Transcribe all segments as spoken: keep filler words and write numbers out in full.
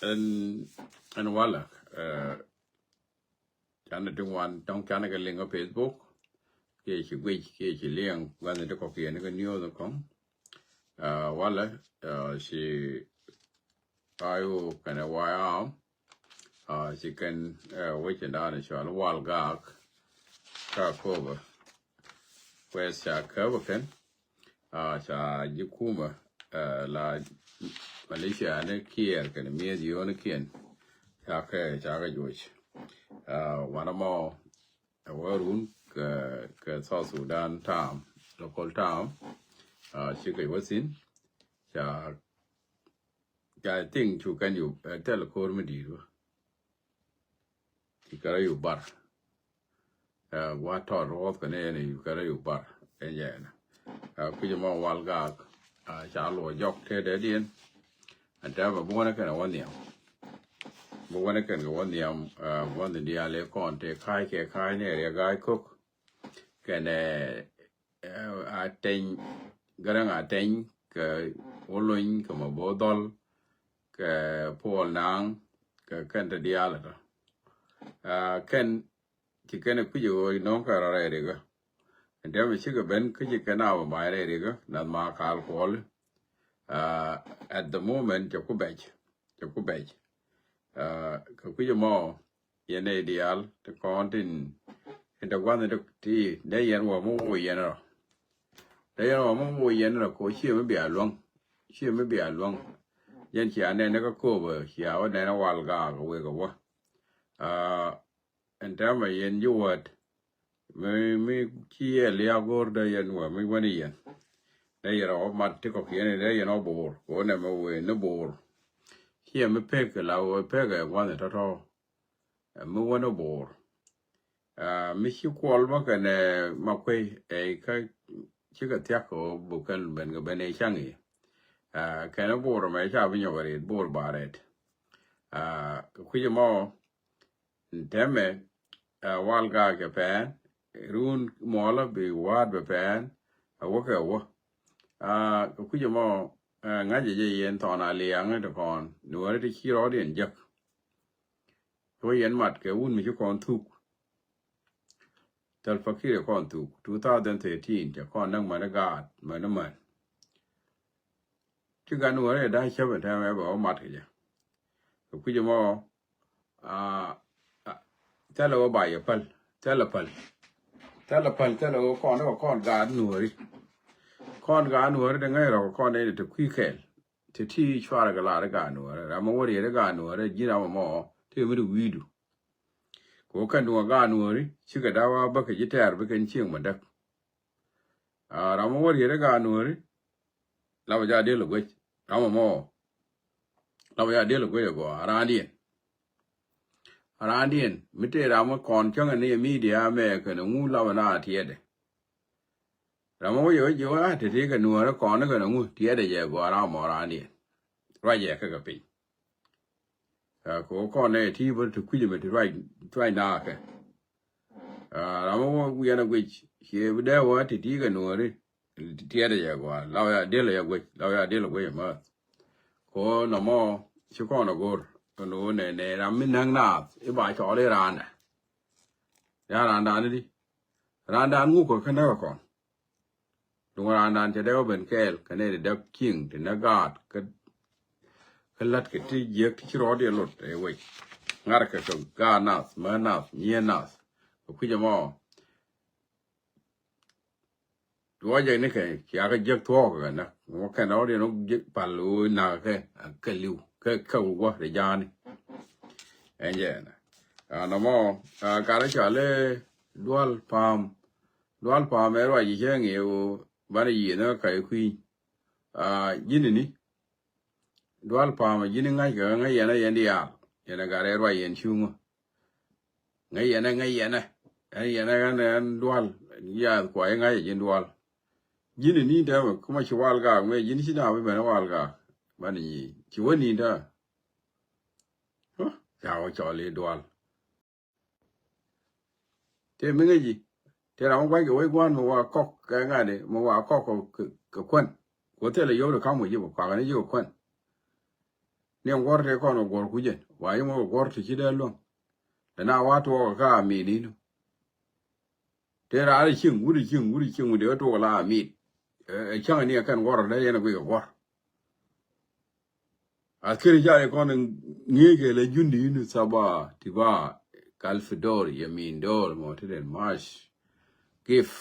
Ɛn, ɛn walɛ, eh, canɛ ti ŋuan tɔŋ canɛ kɛ liŋ kä Facebook. Kiɛ ci guic, kiɛ ci liŋ, gua̱n ti kɔkiɛn kɛ news kɔŋ. Ah, walɛ, ah, ci I O kɛnɛ Y R, ah, ci kɛn, eh, wecin dan cɔal Wal Gak, ka Akobo. Kuɛ ca käp kɛn, ah, ca ji̱ kumɛ, eh, la militia ni Kiir kɛnɛ mi̱eth yio̱o̱nikiɛn. Ca kɛ, ca kɛ juɔc. Ah, wanɛ mɔ, ɛ wä run kɛ, kɛ South Sudan tam, local tam, ah, cikɛ wä thi̱n. Ca, ca I think cu kɛn yu, eh, thil ko̱r mi di̱i̱t wä. Ci kɛ rɔ yu bar. Eh, wa tɔt ruɔth kɛ ni ɛn yu kɛ rɔ yu bar. Ɛn jɛ ɛn. Eh, kui̱c mɔ Wal Gak, ah, ca luɔ jɔk te dee diɛn. Ɛn tɛmɛ bi wänɛ kɛn wä nhiam. Bi wänɛ kɛn kɛ wä nhiam, eh, wä nhiam diaal ɛ kɔn te ka̱a̱c kɛ ka̱a̱c ni ɛ riɛ ga̱a̱c ko̱k. Kɛnɛ, eh, Ateny, Garaŋ Ateny, kɛ Olony, kɛ Mabor Dhɔl, kɛ Paul Naŋ, kɛ kɛn te diaal ɛ tɔ. Ah, kɛn ci kɛn ɛ kui̱c ɛ ɣöö inɔ̱ŋ kɛ rɔ rɛy rikä. Ɛn tɛmɛ cikɛ ben kä ci kɛn a bɛ ba̱a̱c rɛy rikä, nath ma kal kuɔl. Ah, at the moment cɛ ku bɛc, cɛ ku bɛc. Ah, kɛ kui̱c ɛmɔ yɛn nɛy diaal ti kɔn tin, tin te gua̱th ti, dee yɛn wä mi woc yɛn rɔ. Dee yɛn wä mi woc yɛn rɔ kɛ ɣöö ciɛ mi bia luäŋ. Ciɛ mi bia luäŋ. Yɛn cia nɛn ni kä Akobo, cia wä nɛn ɛ Wal Gak wek ɛ wä. Ah, ɛn tɛmɛ yɛn ji̱ wäät. Mi, mi ci yɛ liak go̱o̱r dee yɛn wä mi wä ni yɛn. Dee yɛn rɔ mat ti kɔkiɛn dee yɛn ɔ Bor. Kɛ ɣöö nɛmɛ wëë ni Bor. Ciɛ mi pek la wëë pek ɛ gua̱th tɔ̱tɔ̱. Ɛ mi wä ni Bor. Ah, mi ci kuɔl bä kɛnɛ Makuey, ɛ kä cikɛ thia̱k kɛ ɣöö bukɛn ben kɛ ben ɛ ca̱ŋ i̱. Ah, kɛnɛ Bor mɛ ca bi nyɔk ɛ rit, Bor ba rɛt. Ah, kɛ kui̱c ɛmɔ, ɛn tɛmɛ, ah, Wal Gak kɛ pɛn, run muɔlä bi wa̱a̱t bɛ pɛn, a wä kɛ wä. Ah, kɛ kui̱c ɛmɔ, ah, ŋa̱cɛ jɛ yɛn thɔn a liaŋ ni ti kɔn, ni wä ni ti ci rɔɔdiɛn jek. Wä yɛn mat kɛ wut mi ci kɔn thuk. Salva Kiir kɔn thuk two thousand thirteen, cɛ kɔn näk mäni gaat mäni män. Ci gat Nuäri da̱a̱ cäp ɛn tɛmɛ bɛ wä mat kɛ jɛ. Kɛ kui̱c ɛmɔ, ah, ah, thilɛ wä ba yɛ päl, thilɛ päl. Thilɛ päl, thilɛ wä kɔn, kɔn gaat Nuäri. Kɔn gaat Nuäri dee ŋäc rɔ kɔn dee ni te kui̱ kɛɛl. Te ti cuarɛ kɛ lar i̱ gaat Nuäri. Ram mi wä riet i̱ gaat Nuäri, ji̱n ram ɛmɔ, te mi ri wi̱i̱du. Kɛ ɣöö kɛn duŋ a gaat Nuäri, cikɛ da̱a̱ wa bäkɛ ji̱ tɛɛr bi kɛn cieŋ ma däk. Ah, ram mi wä riet i̱ gaat Nuäri, lapɛ ja diel ɛ guec. Ram ɛmɔ, lapɛ ja diel ɛ guec ɛ gɔaa, a raandiɛn. A raandiɛn, mi tëë ram mi kɔn cäŋɛ ni ɛ midia mɛ kɛnɛ ŋu lapɛ na tiɛɛdɛ. Ram mi wä yɛ wä ji̱ wä a te ti kɛ Nuäri kɔn ni kɛnɛ ŋu tiɛɛdɛ jɛ gɔaa ram ɛmɔ raandiɛn. Ruacɛ kɛ kɛ piny. Ah, kɛ ɣöö kɔn nɛ ti bä ti kui̱c ɛmɛ ti ruac, ruac naakɛ. Ah, ram mi wä wiɛn a guic, ciɛ bi dee wä ti ti kɛ Nuäri, tiɛɛdɛ jɛ gɔaa, la wä ya diel a ya guic, la wä ya diel a guic ɛmääth. Kɛ ɣöö nɔmɔ ci kɔn a go̱r, kɛ ni ɣöö nɛ, nɛ ram mi näk naath, i̱ ba cɔɔl i̱ raandɛ. Ya raandan i̱di. Raandan ŋuk kɛ kä näk kɛ kɔn. Duŋ raandan cɛ dee wä ben kɛɛl kɛ nɛy ti däk cieŋ ti näk gaat kä, kä la̱t kɛ ti jiäk ti ci rɔɔdiɛn lot ɛ wec. Ŋa̱rkɛ kɛ gaat nath, män nath, nyieen nath. Kɛ kui̱c ɛmɔ. Duɔ̱ɔ̱cɛ ni kɛ cia kɛ jiäk thuɔ̱ɔ̱k kɛ näk. Mɔ kɛn rɔɔdiɛn wä jiäk pal wä nakä kɛ, kɛ li̱w kɛ, kɛ wä ri ja̱a̱ni. Ɛn jɛ ɛnɛ. Ah, nɔmɔ, ah, karɛ cɔal i̱ Dual Pa̱a̱m. Dual Pa̱a̱m ɛ ruac i̱ cɛ ŋi̱i̱c ɣöö banɛ yiëë ni kä ka̱c kui̱ny. Ah, ji̱n ini. Dual Pa̱a̱m ɛ ji̱n i̱ ŋa̱ckɛ ŋäc yɛn ɛ yɛn diaal. Yɛn ɛ gat ɛ ruac yɛn cuŋä. Ŋäc yɛn ɛ, ŋäc yɛn ɛ. Ɛn yɛn ɛ ɛn, ɛn Dual. Yath kua i̱ ŋa̱c ɛ ji̱n Dual. Ji̱n ini tɛmɛ kä ma ci Wal Gak mɛ ji̱n ci na bi ben Wal Gak. Banɛ nyic. Ci wä ni tɛmɛ. Huh? Ca wä cɔl i̱ Dual. Tëë mi ŋäci, tëë ram mi gua̱c kɛ wec gua̱n mi wa kɔk kɛ ŋa̱di, mi wa kɔk kɛ, kɛ, kɛ kuän. Ku thilɛ yio̱w di ka̱m wi̱c ji̱ bɛ kuakä ni ji̱ kɛ kuän. Ni ɛn guɔ̱r tëë kɔn kɛ guɔ̱r kucɛn. Wa yim wä kɛ guɔ̱r ti ci dee luäŋ. Tɛ na wa tuɔɔk kä a mi̱i̱n inɔ. Tëë raan ri cieŋ, wut ri cieŋ, wut ri cieŋ, wut ri tuɔɔk la a mi̱i̱n. Ɛ cäŋ ni ɛ kɛn guɔ̱r dee yɛn ɛ guic kɛ guɔ̱r. Askeri ca yɛ kɔn ŋi̱i̱c kɛ lɛ jundi in saba ti ba kal fi dor yɛ min dor mɔ ti den mash. Gif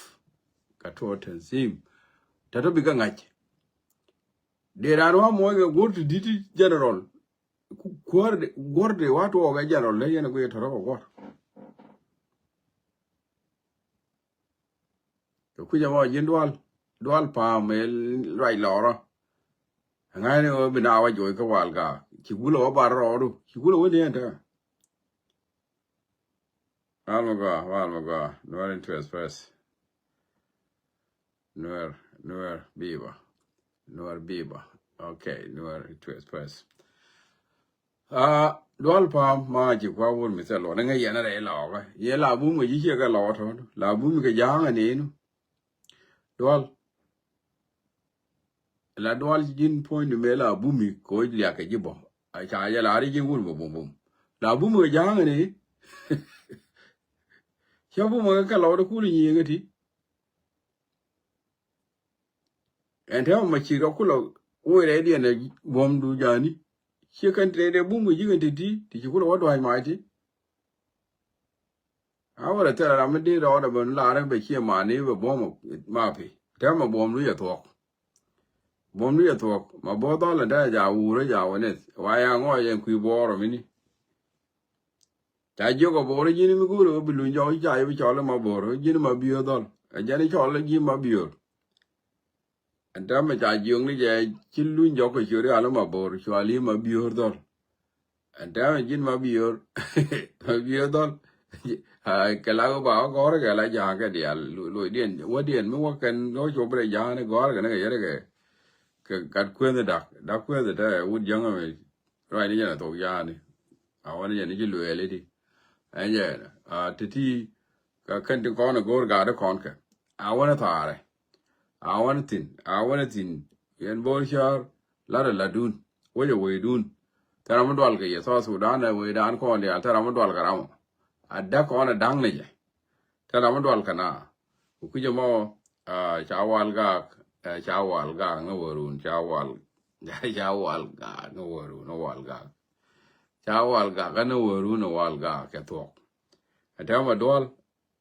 ka tuɔ tanzim. Tɛ tɔ bi ka ŋa̱c. Dee raan wa muɔc kɛ guɔ̱r ti di̱t general. Ku-, kuäär de, guɔ̱r de wa tuɔɔk kɛ general lɛ yɛn ɛ guic tɔrɔ kɛ guɔ̱r. Kɛ kui̱c ɛmɔ ji̱n dual, dual pa̱a̱m ɛ ruac lɔrä. Ŋa̱cni ɣöö bi na wä joc kä wal gaak. Ci gulɛ wä bar rɔɔdu. Ci gulɛ wä ni ɛn tɛ. Wal mi gɔaa, wal mi gɔaa. Nuer in to express. Nuer, Nuer biba. Nuer biba. Okay, Nuer in to express. Ah, dual pa̱a̱m ma ci kua wur mi thil luɔt ni ŋäc yɛn rɛy lɔɔkä. Yɛ la bum kɛ ji̱ ciɛ kɛ lɔɔk tɔ̱. La bum kɛ ja̱a̱ŋ aninu. Dual. La dual ji̱n puɔ̱ny ni mëë la bumi koc liak kɛ ji̱ bɔ. A ca jɛ la ri ji̱n wur bä bum bum. La bumi kɛ ja̱a̱ŋ ni. Cä bumi kɛ kɛ lɔɔk ti kul nyiŋ ti. Ɛn tɛmɛ ma ci rɔ kulɔ woi rɛy diɛn ɛ buɔ̱mdu jani. Ciɛ kɛn tëë dee bum kɛ ji̱ kɛn ti ti ti ci kulɔ wä dua̱c mac ti. A wä rɛ thilɛ ram mi dee rɔɔdɛ ben laarä bɛ ciɛ mani bɛ buɔ̱m ma pi. Tɛmɛ buɔ̱mdu jɛ thuɔ̱k. Buɔ̱mdu jɛ thuɔ̱k ma buɔ̱ dhɔl ɛn tɛmɛ ja wurä ja wä nith wa ya ŋɔc ɛn kui̱ buɔɔrɔ mini. Ca jiök ɛ bo̱o̱r ji̱n mi go̱o̱r ɛ bi luny jɔk ca yɛ bi cɔl ɛ ma bo̱o̱r ji̱n ma biöör dhɔl. Ɛ jɛn cɔl ji̱ ma biöör. Ɛn täämɛ ca jiök ni jɛ ci luny jɔk kɛ ciöt rial ɛ ma bo̱o̱r cual i̱ ma biöör dhɔl. Ɛn täämɛ ji̱n ma biöör, ma biöör dhɔl. Kɛ la ɣöö ba ɣä gɔ̱rä kɛ la ja̱a̱ŋ kɛ diaal lo̱cdiɛn wädiɛn mi wä kɛn ɣä cop rɛy ja̱a̱ŋ ni gɔ̱rä kɛ ni kɛ yɛrɛ kɛ. Kɛ gat kuenh dak dak kuenh te wut jäŋä mi. Ruacni jɛn a thok ya̱a̱ni. A wani jɛn i̱ ci luɛɛli ti. Ɛn jɛn a ti ti. Ka kɛn ti kɔn a go̱o̱r ga̱a̱di kɔn kɛ. A wani thaarɛ. A wani thi̱n. A wani thi̱n. Yɛn bo̱o̱r cäär. Lat a latdun. Wec a wecdun. Thɛr ram mi dual kɛ yɛ South Sudan a wecdan kɔn diaal thɛr ram mi dual kɛ ram. A däk kɔn a da̱ŋ ni jɛ. Thɛr ram mi dual kɛ na. Ku kui̱c ɛmɔ ca wal gak. Ca wal gak ni wärun ca wal. Ca wal gak ni wärun ni wal gak. Ca wal gak ni wärun ni wal gak kɛ thuɔk. Ɛ tɛmɛ dual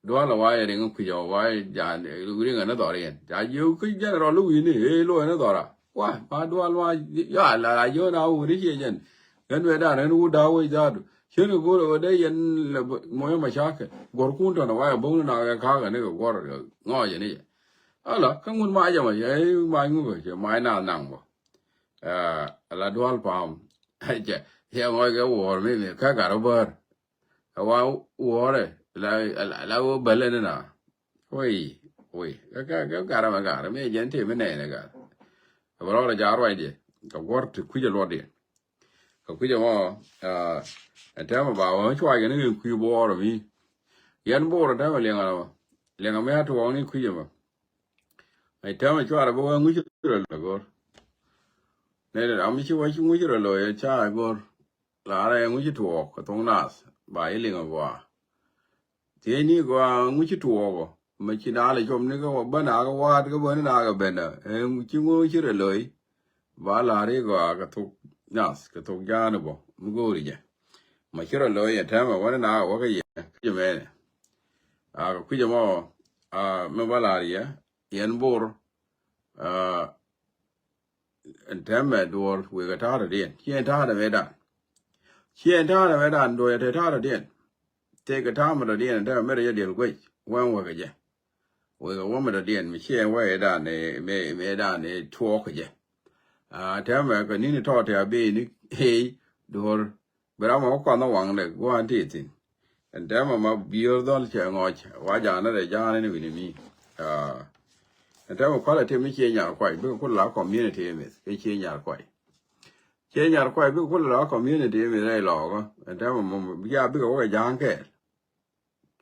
dual ɛ wa yɛ riŋ kui̱c ɛ wa yɛ jan riŋ ɛ ni dhɔr yɛn ca jiök kui̱c jɛn rɔl i̱ wi̱ni ëë lo̱ ɛ ni dhɔra. Wa ma dual ma ya la la jiök na wuri ciɛ jɛn. Ɣän wee dan ɣän wut da̱a̱ wec dhaadu. Cien kɛ go̱r ɣöö dee yɛn lɛ mɔc mɛ cakɛ guɔ̱rkun tɔ̱nɛ wa yɛ bo̱ŋni na kɛ ka̱a̱kɛ ni kɛ guɔ̱r ŋɔɔcɛ ni jɛ. Ala kä ŋun ma jɛ mɛ cɛ mac ŋukɛ cɛ mac naath naŋ bä. Ala dual pa̱a̱m cɛ cɛ ŋɔc kɛ wuɔ̱ɔ̱r mi mi kä gat rɔ bäär. Ɛ wa wuɔ̱ɔ̱rɛ la la wä bälɛ ni na. Wei wei kä kä kä gat rɔ mɛ gat rɔ mi jɛn ti mi nɛy ni gat. Ɛ bä rɔɔdɛ ja̱a̱r ruacdiɛ kɛ guɔ̱r ti kui̱c ɛ luɔtdiɛ. Kɛ kui̱c ɛmɔ ɛn tɛmɛ ba wä cuac kɛ ni kɛ kui̱ buɔɔr ɛmi. Yɛn buɔɔr ɛn tɛmɛ liɛŋ ɛmɔ liɛŋ ɛmɛ a tuɔɔk ni kui̱c ɛmɔ. Ɛn tɛmɛ cuarɛ bi wä ŋuc rɛ lɛ go̱r. Nɛ ram mi ci wä ci ŋuc rɛ lo̱c ɛ ca ɛ go̱r. Laarɛ ŋuc tuɔɔk kɛ thoŋ naath ba yi liŋ ɛ gɔaa. Thiecni gɔaa ŋu ci tuɔɔkɔ mɛ ci naalɛ com ni kä wä bä nakä wa̱a̱t kä bä ni nakä bendä. Ɛ ci ŋu ci rɛ lo̱c ba la̱r i̱ gɔaa kɛ thok nyath kɛ thok ja̱a̱n bä mi go̱o̱ri jɛ. Mɛ ci rɛ lo̱c ɛ tɛmɛ wä ni nakä wä kä yɛ kui̱c ɛmɛnɛ. A kɛ kui̱c ɛmɔ a mɛ bä la̱r yɛ yɛn bor. A ɛn tɛmɛ duɔ̱ɔ̱r wekɛ ta̱a̱ rɔ̱diɛn ci ɛn ta̱a̱ rɛ mɛ dan. Ci ɛn ta̱a̱ rɛ mɛ dan duɔ̱ɔ̱r yɛ te ta̱a̱ rɔ̱diɛn. Tëëkɛ ta̱a̱ mɛ rɔ̱diɛn ɛn tɛmɛ mɛ rɛ jɛ diɛl guec wɛn wekɛ jɛ. Wekɛ wä mɛ rɔ̱diɛn mi ci ɛn wekɛ dan mɛ mɛ dan tuɔɔk kɛ jɛ. A tɛmɛ kɛ ni̱n tɔɔt tɛ a beni ëë duɔ̱ɔ̱r. Bi ram ɔ kuath ni waŋdɛ gua̱a̱n ti thi̱n. Ɛn tɛmɛ ma biöör dhɔl cɛ ŋɔc wa ja̱a̱n rɛ ja̱a̱n ni wi̱ni mi. Ɛn tɛmɛ kualɛ ti mi cie nyar kuay bikɛ kul la community mith kɛ cie nyar kuay. Cie nyar kuay bikɛ kul la community mith rɛy lɔɔkä. Ɛn tɛmɛ ma bia bikɛ wä kɛ ja̱a̱n kɛɛl.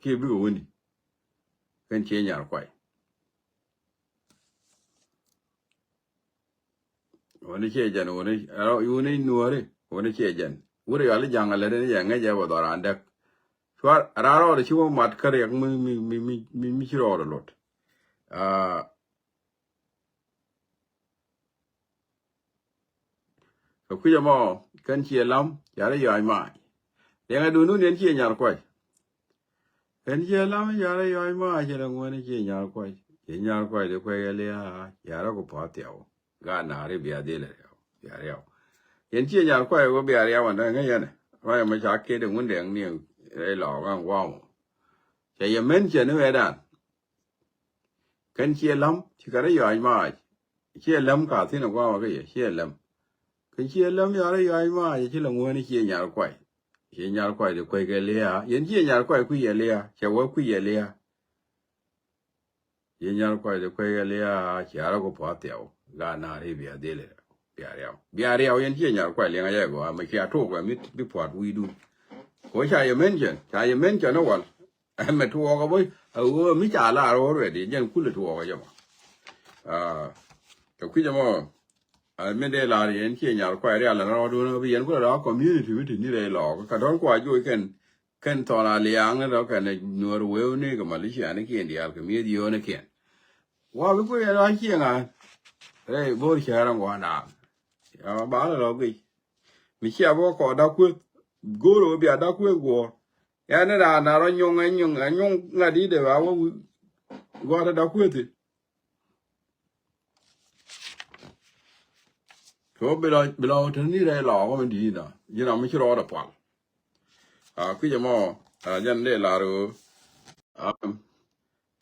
Kiɛ bikɛ wäni kɛn cie nyar kuay. Wuni ciɛ jɛn wuni wuni nuɔri. Wun ciɛ jɛn wut yɔal i̱ ja̱ŋ alɛ rin yɛ ŋäc ɛ bɛ dhɔran däk. Cuar ran rɔɔdɛ ci wä mat kä riɛk mi mi mi mi mi ci rɔɔdɛ lot. Ah, kɛ kui̱c ɛmɔ kɛn ciɛ lam carɛ yɔac mac. Riɛŋɛ dundun yɛn ciɛ nyar kuac. Kɛn ciɛ lam carɛ yɔac mac, ciɛ la ŋuɛn ciɛ nyar kuac. Ciɛ nyar kuac di kuɛc ɛ lia̱a̱ carɛ ku pua̱th thiaw. Gaat na̱a̱ri bia dhil riaw bia riaw. Yɛn ciɛ nyar kuac wä bia riaw ɛn däŋ ŋäc yɛn ɛ ruac ɛmɔ ca ket in wundɛŋ ni rɛy lɔɔk ɛn gua̱a̱mɔ. Cɛ yɛ men cɛ ni wɛɛdan. Kɛn ciɛ lam ci kɛ rɛ yɔac maac. Ciɛ lam ka thi̱n ɛ gua̱a̱mɔ kä yɛ ciɛ lam. Kɛn ciɛ lam ya rɛ yɔac maac ci la ŋuäni ciɛ nyar kuay. Ciɛ nyar kuay di kuay kɛ lia̱a̱ yɛn ciɛ nyar kuay kui̱ yɛ lia̱a̱ cɛ wä kui̱ yɛ lia̱a̱. Ciɛ nyar kuay di kuay kɛ lia̱a̱ ci arɛ ku pua̱th thiaw. Gaat na̱a̱ri bia dhil bia riaw bia riaw yɛn ciɛ nyar kuay liɛŋ a yɛ gɔaa mɛ cia tok ɛ mi bi pua̱t wi̱i̱dun. Ko ca yɛ mention ca yɛ mention ni wal. Ɛmɛ tuɔɔk ɛ bä a ɣöö mi ca lar already jɛn kulɛ tuɔɔk ɛ jɛ mɔ. Ah, kɛ kui̱c ɛmɔ a min dee lar yɛn ciɛ nyar kuay rial ɛn rɔɔdun ɛ bi yɛn kulɛ rɔɔk community mi ti ni rɛy lɔɔk ka dɔ̱r kua joc kɛn kɛn thɔn a liaŋ ni rɔ kɛn nuɔr wewni kɛ Malaysia ni kiɛn diaal kɛ mi̱eth yio̱o̱ni kiɛn. Wa bi kui̱ yɛn rɔɔk ciɛ ŋa̱a̱n rɛy bo̱r cäär ɛn gua̱a̱n daal. Ya ba lɛ rɔɔk guic mi cia bä kɔ da̱k kueth. Go̱o̱r ɣöö bia da̱k kueth guɔ̱ɔ̱r. Yɛn ni raan na rɔ nyuŋ ɛ nyuŋ ɛ nyuŋ ŋa̱t i̱ dee ba wä wi̱i̱ gua̱a̱r da̱k kueth i̱. Kɛ wä bi lɔ bi lɔ te ni rɛy lɔɔk ɣä mi di̱i̱t na ji̱n ram mi ci rɔɔdɛ pual. A kui̱c ɛmɔ a jɛn dee lar ɣöö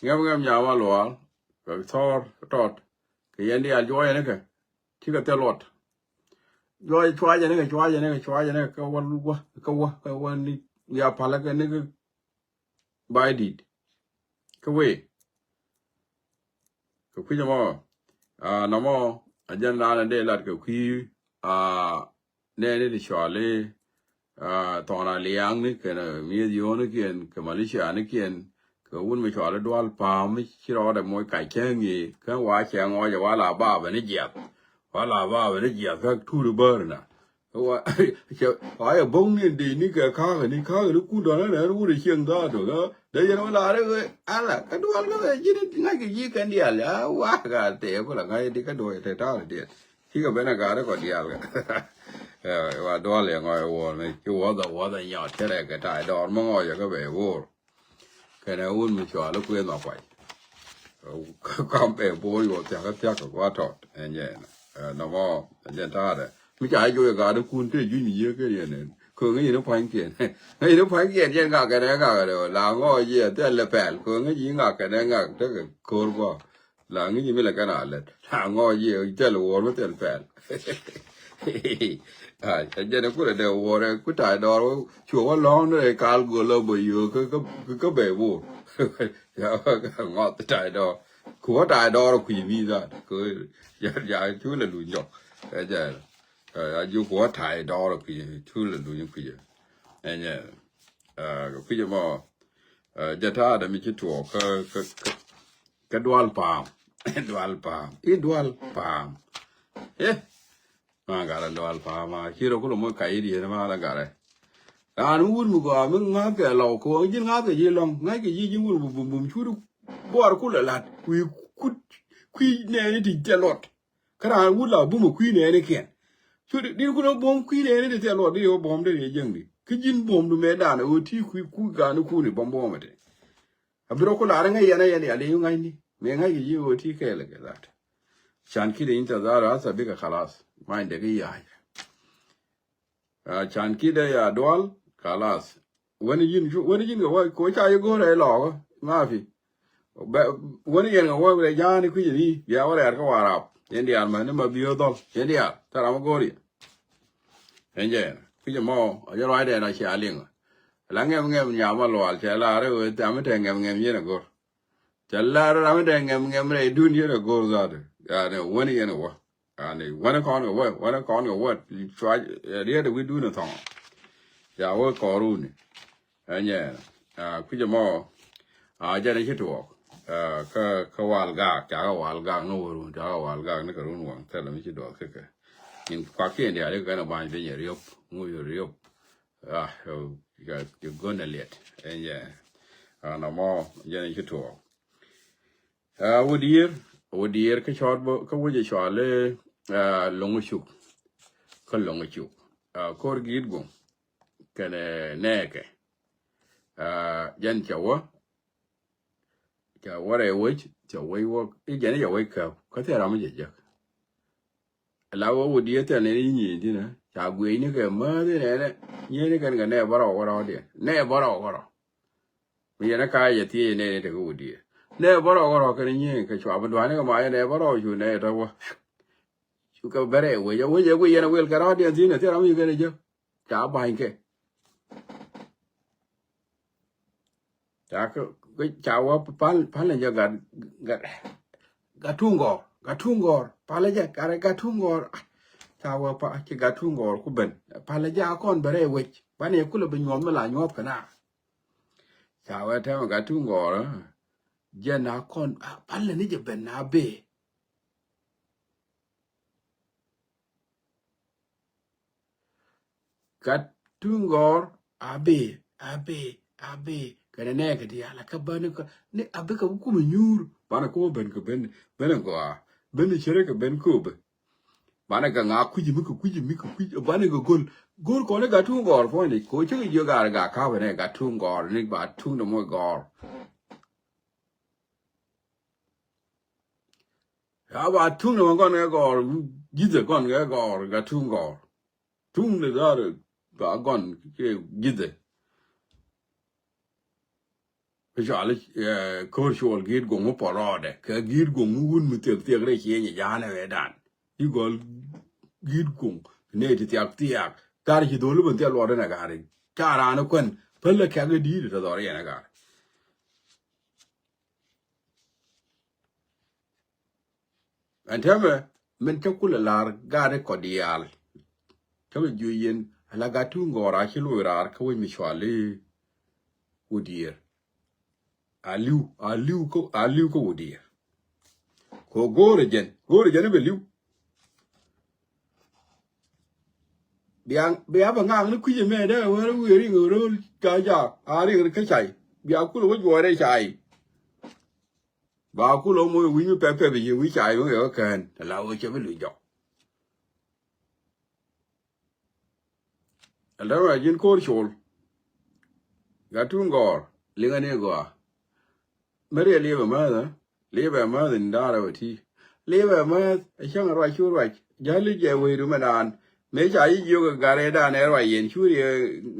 ŋɛm ŋɛm nyam a luaal kɛ thɔɔr tɔt kɛ yɛn diaal juɔyɛ ni kɛ. Cikɛ thil luɔt. Juɔc cuacɛ nikɛ cuacɛ nikɛ cuacɛ nikɛ kɛ wä wä kɛ wä kɛ wä ni wiaa palä kɛ nikɛ. Ba̱a̱c di̱t kä wee kɛ kui̱c ɛmɔ. Nɔmɔ a jɛn daanɛ dee lat kɛ kui̱ a nɛɛni ti cɔali. Thɔn a liaŋni kɛn mi̱eth yo̱o̱nikiɛn kɛ Malaysia nikiɛn kɛ wun mi cɔali dual pa̱a̱m mi ci rɔɔdɛ moc kac cäŋ i̱ kä wa cɛ ŋɔɔcɛ wa la baabɛ ni jiath. Wa la baabɛ ni jiath kä tuuri bäär na. Wa cɛ wa yɛ bo̱ŋ ni dee ni kɛ ka̱a̱kɛ ni ka̱a̱kɛ ni kun dɔ̱nä nɛ wun i̱ cieŋ dhaat dɔ̱ kä dee yɛn wa la rɛ wee ala kä dual kä wee ji̱n ŋa̱ckɛ ji̱ kɛn diaal a wa ka tɛɛ ku la ŋa̱c di kä duɔ̱c tɛ ta̱a̱ diɛn. Cikɛ ben a gat ikɔ diaal kɛ. Wa duɔl yɛ ŋɔc wuɔr ni ci wuɔth a wuɔth a nyɔt cɛ rɛk kɛ ta̱a̱ dɔɔr mi ŋɔc ɛ kä bɛ wuɔr. Kɛnɛ wun mi cual i̱ kuëth ma kuay. Kam bɛ bo̱o̱r yuɔth thiakä thiakä gua̱ tɔt ɛn jɛ ɛn nɔmɔ ɛn jɛ ta̱a̱dɛ mi ca i̱ joc ɛ gat ikun te juny mi yiëë ken yɛn ɛn kööŋ i̱ yin i̱ pua̱nykiɛn. Ŋäc i̱ pua̱nykiɛn jɛ ŋak kɛnɛ ŋak ɛn la ŋɔc yɛ thil lɛ pɛl kööŋ i̱ ji̱ ŋak kɛnɛ ŋak tekɛ ko̱r gua̱. La ŋi̱ci mi lɛ kɛn a lät la ŋɔɔc yɛ thil wuɔr mi thil pɛl. Ai a jɛn kulɛ dee wuɔr ɛ ku ta̱a̱ dɔɔr cu wä lɔ̱ŋ ni rɛy kal gol lɔ bä yio̱o̱k kä bɛ wuɔr. Ŋɔth ta̱a̱ dɔɔr ku wä ta̱a̱ dɔɔr kui̱ mi dhat ku ya cu lɛ luny jɔk. Ɛ jɛ a ju ku wä ta̱a̱ dɔɔr kui̱ cu lɛ luny kui̱. Ɛ nyɛ kui̱ mɔ. Jɛ ta̱a̱ dɛ mi ci tuɔɔk kä kä kä Kɛ dual pa̱a̱m. Dual pa̱a̱m i̱ dual pa̱a̱m. Eh, ma garɛ dual pa̱a̱m a ci rɔ kulɛ moc kac i̱ dieen ma la garɛ. Raan mi wut mi gɔaa mi ŋa̱thkɛ lɔw kɛ wä ji̱n ŋa̱thkɛ ji̱ lɔ̱ŋ ŋa̱ckɛ ji̱ ji̱n wut bum bum cut buɔr kulɛ la̱t wi̱i̱ kut kui̱ nɛɛni ti jɛ luɔt. Kä raan wut la bum ɛ kui̱ nɛɛni kiɛn. Cut din kulɛ bum kui̱ nɛɛni ti jɛ luɔt di wä bum di riɛ jiäŋni kä ji̱n bum du mɛ dan ɛ wä ti kui̱ kui̱ gani kuni bum bum ɛ ti. A bi rɔ ku lar ŋäc yɛn a yɛn yal i̱ ŋa̱cni mëë ŋa̱c kɛ ji̱ ɣöö ti kɛɛl kɛ that. Can kidɛ in tadhar hasa bikɛ khalas. Ma indɛ ki ya̱a̱c. Can kidɛ ya dual khalas. Wen ji̱n wen ji̱n kɛ wä kɛ wä ca ji̱ go̱o̱r ɛ lɔɔk ma fi. Wen yɛn kɛ wä rɛ ja̱a̱ni kui̱c ni bia wä rɛɛr kä Warap. Yɛn diaal ma ni ma bi ɣä dhɔl yɛn diaal tɛ ram ɣä go̱o̱r yɛ. Ɛn jɛ kui̱c ɛmɔ a jɛ ruacdɛ na cia liŋ. La ŋɛm ŋɛm nyam a lual cɛ la rɛ wee tham mi tɛ ŋɛm ŋɛm yɛn a go̱r. Cɛ lar ram mi dee ŋɛm ŋɛm rɛy dun yɛn a go̱r dhat. Yani wani yɛn a wä yani wani kɔn kɛ wä wani kɔn kɛ wä. Cua riɛt a wi̱i̱ dun a thɔŋ. Ya wä kɔruni. Ɛnyɛ kui̱c ɛmɔ a jɛn a ci tuɔɔk. Kä wal gak ca kɛ wal gak ni wä run ca kɛ wal gak ni kɛ run waŋ thɛl mi ci duɔth kɛ kɛ. Nyin kuakiɛn diaal i̱ kɛn ɛ ba̱ny piny ɛ riop ŋu yɛ riop. Ah, yɛ gön ɛ liɛt ɛn jɛ. An amɔ jɛn ci tuɔɔk. Ah, wä dier, wä dier kä cɔɔt bä kä wä jɛ cɔal i̱, ah, loŋ cuk. Kä loŋ cuk. Ah, ko̱r gi̱i̱t guŋ kɛnɛ nɛɛkɛ. Ah, jɛn cɛ wä Ca wä rɛy wec, ca wec wä i̱ jɛn i̱ ca wec käp kä thil ram mi jɛ jek. La wä wä diɛ thil ni ni nyi dina ca guic ni kɛ mäth ni nɛnɛ. Nyi ni kɛn kɛ nɛ bä rɔw kɛ rɔw diɛ nɛ bä rɔw kɛ rɔw. Mi yɛn ɛ ka yɛ thiec nɛ ni tekɛ wä diɛ nɛ bä rɔw kɛ rɔw kɛn nyi kɛ cua bi duani kɛ ma yɛ nɛ bä rɔw cu nɛ tɔ wä. Cu kɛ bɛ rɛy wec a wec ɛ guic yɛn ɛ wil kɛ rɔw diɛ thiec ni thil ram mi kɛn ɛ jek. Ca ba̱ny kɛ Ca kɛ ca wä pal pal ni jɛ gat gat gat tuŋ gɔr gat tuŋ gɔr pal jɛ gat gat tuŋ gɔr. Ca wä pa ci gat tuŋ gɔr ku ben pal jɛ a kɔn bɛ rɛy wec ban yɛ kulɛ bi nyuɔth mi la nyuɔth kɛ na. Ca wä tɛmɛ gat tuŋ gɔr jɛ na kɔn pal ni jɛ ben na bee. Gat tuŋ gɔr a bee a bee a bee kɛnɛ nɛɛkɛ diaal a kä bäni kä ni a bikɛ bi kumɛ nyuur. Banɛ kɛ wä ben kɛ ben ben gɔaa ben cere kɛ ben kööbɛ. Banɛ kɛ ŋa kui̱c mi kɛ kui̱c mi kɛ kui̱c banɛ kɛ go̱l go̱l kɔn ni gat tuŋ gɔr puɔ̱nyni kɛ wä cä kɛ jiök gaar gat ka̱pɛ nɛ gat tuŋ gɔr ni ba tuŋ ni moc gɔr. Ya ba tuŋ ni ma gɔn kɛ gɔr. Ji̱thɛ gɔn kɛ gɔr ga tuŋ gɔr. Tuŋ ni dhar ba gɔn kɛ ji̱thɛ. Kɛ cɔal ko̱r cuɔl gi̱i̱t guɔ̱ŋ mi pɔl rɔɔdɛ kɛ gi̱i̱t guɔ̱ŋ mi wun mi thiek thiek rɛy cieny ja̱a̱n ɛ wee dan. I̱ gɔl gi̱i̱t guɔ̱ŋ nɛ ti thiak thiak gar ci dholi ben thiak luɔt in ɛ gar. Ca raan ɛ kuɛn päl ɛ kɛk i̱ di̱i̱t ɛ tɛ dhɔr yɛn ɛ gar. Ɛn tɛmɛ min cä kulɛ la̱r gat i̱ kɔ diaal. Cä bi juëc yɛn ala gat tuŋ gɔɔr a ci loc raar kä wec mi cual i̱ wä diëër. A li̱w a li̱w kä a li̱w kä wä diëër. Kɛ go̱o̱rɛ jɛn go̱o̱rɛ jɛn i̱ bɛ li̱w. Bia bia bɛ ŋaŋ ni kui̱c ɛmɛ dee wee rɛ wee riŋ ro̱o̱l ca ca a riŋ kä cay bia kulɛ wä juɔɔrɛ cay. Ba kulɛ wä moc wi̱c mi pɛp pɛp i̱ wi̱c cay wä kɛ kään ala wä cɛ bi luc jɔk. Ɛn täämɛ ji̱n ko̱r col. Gat tuŋ gɔɔr liŋä ni gɔaa. Mɛri ɛ liɛpɛ määth ɛ liɛpɛ määth in da̱a̱r ɛ wä ti liɛpɛ määth ɛ cäŋ ɛ ruac cu ruac. Jäli jɛ wecdu mɛ daan mëë ca yi jiök ɛ gat ɛ daan ɛ ruac yɛn cu riɛ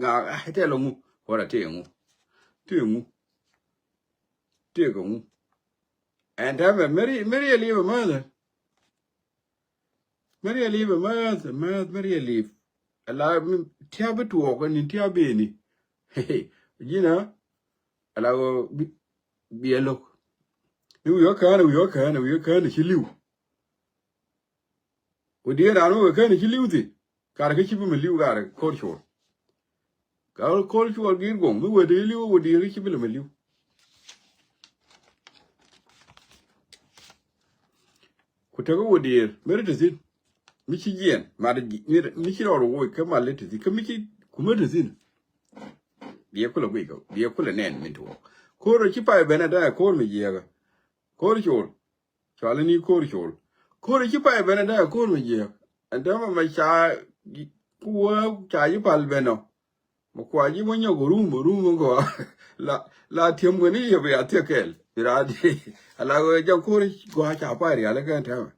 ŋaak ɛ tɛl ɛ ŋu. Wä rɛ tëë ŋu tëë ŋu tëë kɛ ŋu. Ɛn täämɛ mɛri mɛri ɛ liɛpɛ määth ɛ. Mɛri ɛ li̱p ɛ määth ɛ määth mɛri ɛ li̱p. Ala tiap bi tuɔɔk ɛ ni tiap bi ni. Ji̱n ɛ ala ɣöö bi ɛ lo̱k. Ni wi̱i̱ ɣä kään ɛ wi̱i̱ ɣä kään ɛ wi̱i̱ ɣä kään ɛ ci li̱w. Wä dieen raan wä kɛ kään ɛ ci li̱w thi. Kar kä ci bi mi li̱w kar ko̱r cuɔl. Kar ko̱r cuɔl gi̱i̱r guɔ̱ŋ mi wee dee li̱w wä dieen kä ci bi lɛ mi li̱w. Ku tekɛ wä dieen mi ri te thi̱n. Mi ci jiɛn mat mi ci rɔɔd wä wec kä mal ri te thi̱n kä mi ci kumä te thi̱n. Biɛ kulɛ guic kɛ biɛ kulɛ nɛn min tuɔɔk. Ko̱r ci pay ben ɛ dee ko̱r mi jiɛɛkä. Ko̱r cuɔl. Cuali ni ko̱r col. Ko̱r ci pay ben ɛ dee ko̱r mi jiɛk. Ɛn täämɛ mɛ ca ku wä ca ci pal ben ɔ. Mɛ kua ci mɔ nyɔk rum rum mɛ gɔaa. La la tiɛm kɛ ni yɛ bɛ ya thiɛ kɛl. Bi raa di ala wee jɛ ko̱r gɔaa ca pay rial kɛ ɛn täämɛ.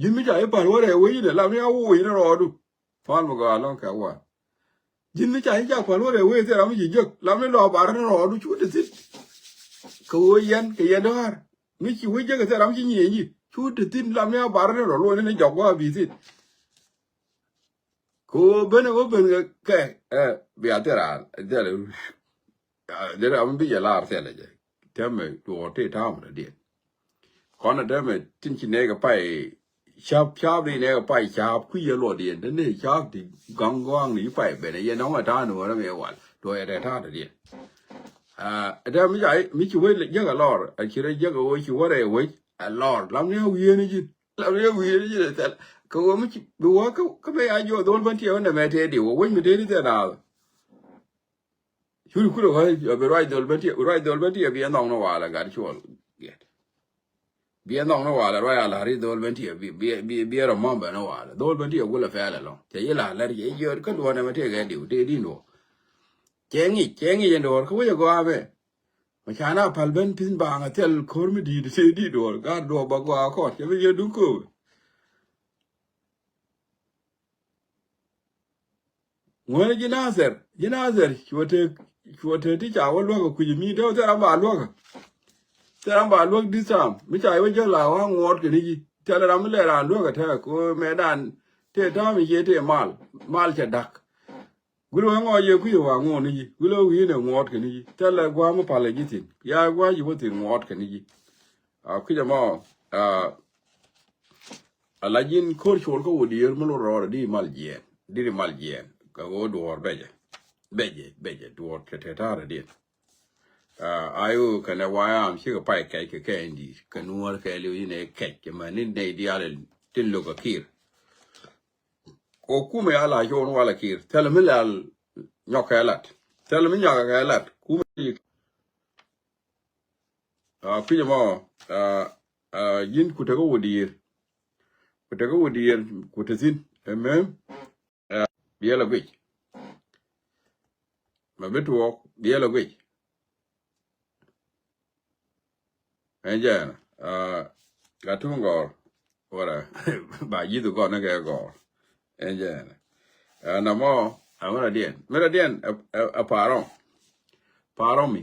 Ji̱n mi ca ci pal wä rɛɛ wee inɛ lam ni a wee inɛ rɔɔdu. Pal mi gɔaa lɔŋ kɛ wä. Ji̱n mi ca ci ca pal wä rɛɛ wee thil ram mi ci jiäk lam ni lɔ bar ni rɔɔdu cu ti thi̱n. Kɛ wee yɛn kɛ yɛn dɔ̱a̱r mi ci wee jiäk thil ram ci nyieenyi cu ti thi̱n lam ni a bar ni rɔ luɔ̱c ni jɔk wä a bi thi̱n. Kɛ wee ben wee ben kɛ kɛ ɛ bia thil ram thil. Dee ram bi jɛ lar thilɛ jɛ. Tɛmɛ duɔɔr tëë ta̱a̱m rɔ diɛn. Kɔn ɛ tɛmɛ tin ci nɛɛkɛ pay ca̱p ca̱p di nɛɛkɛ pay ca̱p kui̱ yɛ luɔt diɛn te nɛɛ ca̱p ti gaŋ gɔaŋ ni ci pay ben ɛ yɛ nɔŋ ɛ ta̱a̱n ni wä rɛ mi wal duɔɔr yɛ tɛ ta̱a̱n rɔ diɛn. Ɛ tɛmɛ mi ca mi ci wec jäk ɛ lɔr ɛ ci rɛ jäk ɛ wec ci wä rɛ wec ɛ lɔr lam ni ɛ wi̱i̱ni ji̱n. Lam ni wi̱i̱ ni ji̱n ɛ thil. Kɛ ɣöö mi ci bi wä kä, kä mi ya jiɔ dhol Bentiɛ wä nɛmɛ tëë diw wä wec mi tëë di thil naath. Curi kurɛ wä bi ruac dhol Bentiɛ, ruac dhol Bentiɛ bi ɛ nhɔk ni walɛ gat cuɔl gɛt. Bi ɛ nhɔk ni walɛ ruac a la̱r i̱ dhol Bentiɛ bi, bi, bi, bi ɛ rɔ mɔm bɛ ni walɛ. Dhol Bentiɛ gulɛ pɛl ɛlɔ̱ŋ. Cɛ yi la̱r lɛr cɛ yi jiɔt kä duɔ̱ɔ̱n nɛmɛ tëë kɛ diw tëë di nuɔ. Cɛ ŋic, cɛ ŋic ɛn duɔ̱ɔ̱r kä wec ɛ gɔaa bɛ. Mɛ ca na pal ben pi̱n baaŋ a thil ko̱r mi di̱i̱t tëë di duɔ̱ɔ̱r. Gat duɔ̱ɔ̱r ba gɔaa kɔn. Cɛ bi yɛ duŋ kööbɛ. Ŋuäni ji̱ Nathɛr, ji̱ Nathɛr, cuɔ te, cuɔ te ti ca wä luäk ɛ kui̱c mi te wä thil ram ba luäk ɛ. Thil ram ba luäk this time. Mi ca wä jäl la wä ŋuɔɔt kɛ ni ji̱. Thil ram mi lɛ raan luäk ɛ tɛk, ko mɛ dan te ta̱a̱ mi cie te mal, mal cɛ da̱k. Gul wä ŋɔɔt yɛ kui̱c ɛ wa ŋuɔɔt ni ji̱. Gul wä wi̱i̱n ɛ ŋuɔɔt kɛ ni ji̱. Thil ɛ gua̱a̱ mi pal ɛ ji̱ thi̱n. Ya gua̱a̱ ji̱ wä thi̱n ŋuɔɔt kɛ ni ji̱. A kui̱c ɛmɔ, a, a la ji̱n ko̱r col kä wä diëër mi lot rɔɔdɛ di mal jiɛɛn, di di mal jiɛɛn. Kɛ ɣöö duɔ̱ɔ̱r becɛ, becɛ, becɛ duɔ̱ɔ̱r kɛ te ta̱a̱rɛ diɛn. A, a ɣöö kɛnɛ wayam cikɛ pay kɛc kɛ kɛ in di̱i̱t kɛ nuɔ̱ɔ̱r kɛɛliw in ɛ kɛc kɛ mɛn in nɛy diaal in tin lo̱k a Kiir. Kɛ kumɛ a la cuɔn walɛ Kiir thilɛ mi lɛl nyɔk kɛ lat, thilɛ mi nyɔk kɛ lat kumɛ. A, kui̱c ɛmɔ, a, a, ji̱n ku tekɛ wä diëër. Ku tekɛ wä diëër, ku te thi̱n. Ɛmɛ, a, biɛl a guic. Mɛ bi tuɔɔk, biɛl a guic. Ɛn jɛn, a, ka tuŋ gɔɔr. Wara, ba ji̱th gɔɔr ni kɛ gɔɔr. Ɛn jɛn. Ɛ, namɔ, ɛ, mi rɔ diɛn. Mi rɔ diɛn, ɛ, ɛ, ɛ, Parɔm. Parɔm mi.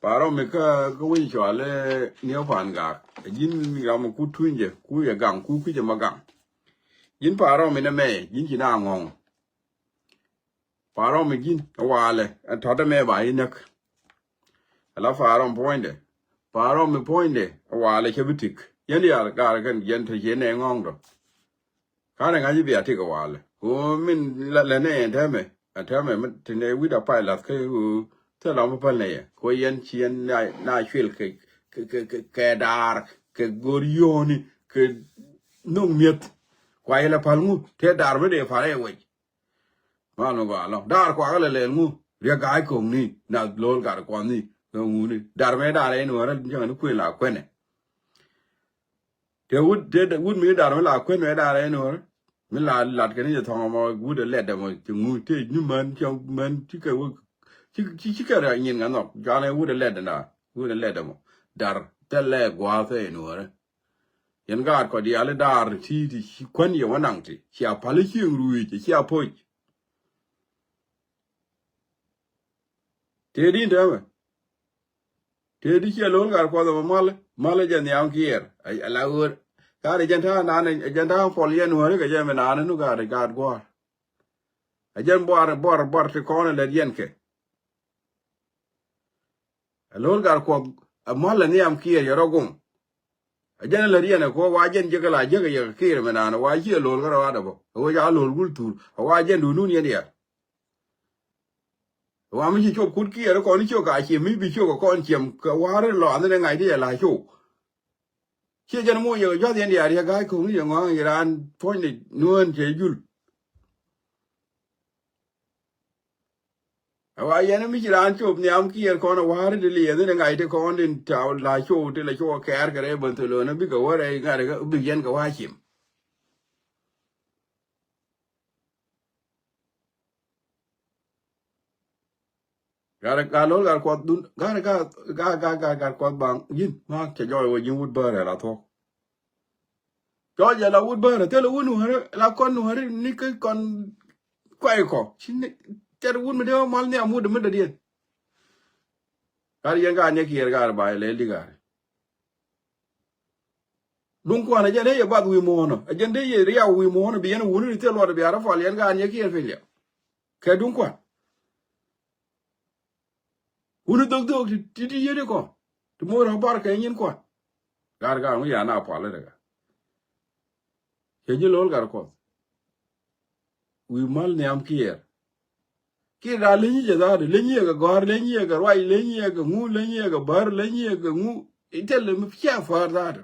Parɔm mi kä, kä wi̱ny cual, ɛ, ni ɔ pan gak. Ɛ ji̱n ram ku tuny jɛ, ku yɛ gaŋ, ku kui̱ jɛ ma gaŋ. Ji̱n Parɔm mi nɛ mɛ, ji̱n ci na ŋɔŋ. Parɔm mi ji̱n, ɛ walɛ, ɛ tɔ̱tɛ mɛ ba yi näk. Ɛ la Parɔm puɔ̱nydɛ. Parɔm mi puɔ̱nydɛ, ɛ walɛ cɛ bi tik. Yɛn diaal gar kɛn jɛn te ciɛ nɛ ŋɔŋ dɔ. Kanɛ ŋa̱c i̱ bia tik ɛ walɛ. Ku min la lɛ nɛ ɛn tɛmɛ. Ɛn tɛmɛ mi ti nɛ wi̱c da pay lath kä ɣöö thilɛ lɔm mi päl nɛ yɛ. Ku yɛn ci yɛn na, na cuil kɛ, kɛ, kɛ, kɛ, kɛ daar, kɛ go̱r yio̱o̱ni, kɛ nhök mi̱eth. Kua yɛ lɛ pal ŋu, tëë daar mi dee pal ɛ wec. Mal mi gɔaa lɔŋ. Daar kuakä lɛ lɛl ŋu, riɛk ga̱a̱c ko̱ŋni, na lo̱l gat kuɔthni, kɛ ŋuni. Daar mɛ daar ɛn wärä, cäŋɛ ni kuën la kuɛnɛ. Tëë wut, tëë wut mi da̱r mi la kuën mɛ da̱r ɛn ɣöö mi la lat kɛn i̱ jɛ thɔŋ ɛmɔ wut ɛ lɛt ɛmɔ cɛ ŋu tëë nyumän cɛ män cikɛ wä ci ci cikɛ rɛ nyin ŋa nhɔk cuanɛ wut ɛ lɛt ɛnda wut ɛ lɛt ɛmɔ da̱r thɛl lɛ gua̱a̱th ɛn ɣöö. Yɛn gaat kɔ diaal i̱ da̱r ti ti ci kuän yɛ wä naŋ ti cia pal i̱ cieŋ rui̱c cia poc. Tëë di täämɛ. Tëë di ciɛ lo̱l gat kuɔth ɛmɔ mal, mal ɛ jɛn nhiam kiɛɛr. Ɛ la ɣöör. Gat ɛ jɛn ta̱a̱ naan ɛ jɛn ta̱a̱ pɔl yɛn nuääri kɛ jɛn mi naan ɛ nu gat ɛ gat gua̱a̱r. Ɛ jɛn buar buar buar ti kɔn ɛ lät yɛn kɛ. Ɛ lo̱l gat kuɔth ɛ mal ɛ nhiam kiɛɛr yɛ rɔ gom. Ɛ jɛn ɛ lät yɛn ɛ kuɔ wa jɛn jiäkä la jiäkä yɛ kɛ kiɛɛr mi naan ɛ wa ciɛ lo̱l kä rɔ adɛ bä. Ɛ wec a lo̱l gul thur ɛ wa jɛn duundun yɛn diaal. Wa mi ci cop kut kiɛɛr kɔn ciök a ciɛ mi bi ciök kɔn ciɛm kɛ wa̱r lɔ anhi ni ŋa̱c ti yɛ la cop. Ciɛ jɛn mo yɛ jua̱th yɛn diaal yɛ ga̱a̱c ko̱ŋ yɛ ŋɔaŋ yɛ raan puɔ̱ny ni nuään cɛ jul. Ɛ wa yɛn mi ci raan cop nhiam kiɛɛr kɔn ɛ wa̱r ti liɛth ni ŋa̱c ti kɔn tin taw la cop ti la cop kɛɛr kɛ rɛy Barcelona bikɛ wä rɛy ŋa̱t kɛ bi yɛn kɛ wa ciɛm. Gat gat lo̱l gat kuɔth dun gat gat gat gat gat gat kuɔth baŋ ji̱n ma cɛ jɔɔc wä ji̱n wut bäärɛ la thuɔ̱k. Jɔɔc jɛ la wut bäärɛ thilɛ wut nuäärä la kɔn nuäärä ni kä kɔn kuay kɔ ci ni cɛt wut mi dee wä mal nhiam wut mi dee diɛn. Gat yɛn gat nyɛ kiɛɛr gat ba lɛl di gat. Duŋ kuan ɛ jɛn dee yɛ bath wi̱i̱ muɔ̱ɔ̱nɔ ɛ jɛn dee yɛ riaw wi̱i̱ muɔ̱ɔ̱nɔ bi yɛn wuni ri thil luɔt bi a rɔ pal yɛn gaat nyɛ kiɛɛr piny liɛp. Kɛ duŋ kuan. Wuni dhok dhok ti ti yet ikɔ ti moc rɔ bar kɛ nyin kuan. Gaat gaat ŋu yan a pal ɛ dɛ kɛ. Cɛ ji̱ lo̱l gat kuɔth. Wi̱i̱ mal nhiam kiɛɛr. Kiɛ daa leny i̱ jɛ dhaadu leny i̱ jɛ kɛ gɔ̱a̱r leny i̱ jɛ kɛ ruac leny i̱ jɛ kɛ ŋu leny i̱ jɛ kɛ bär leny i̱ jɛ kɛ ŋu. I̱ thil mi cia päär dhaadu.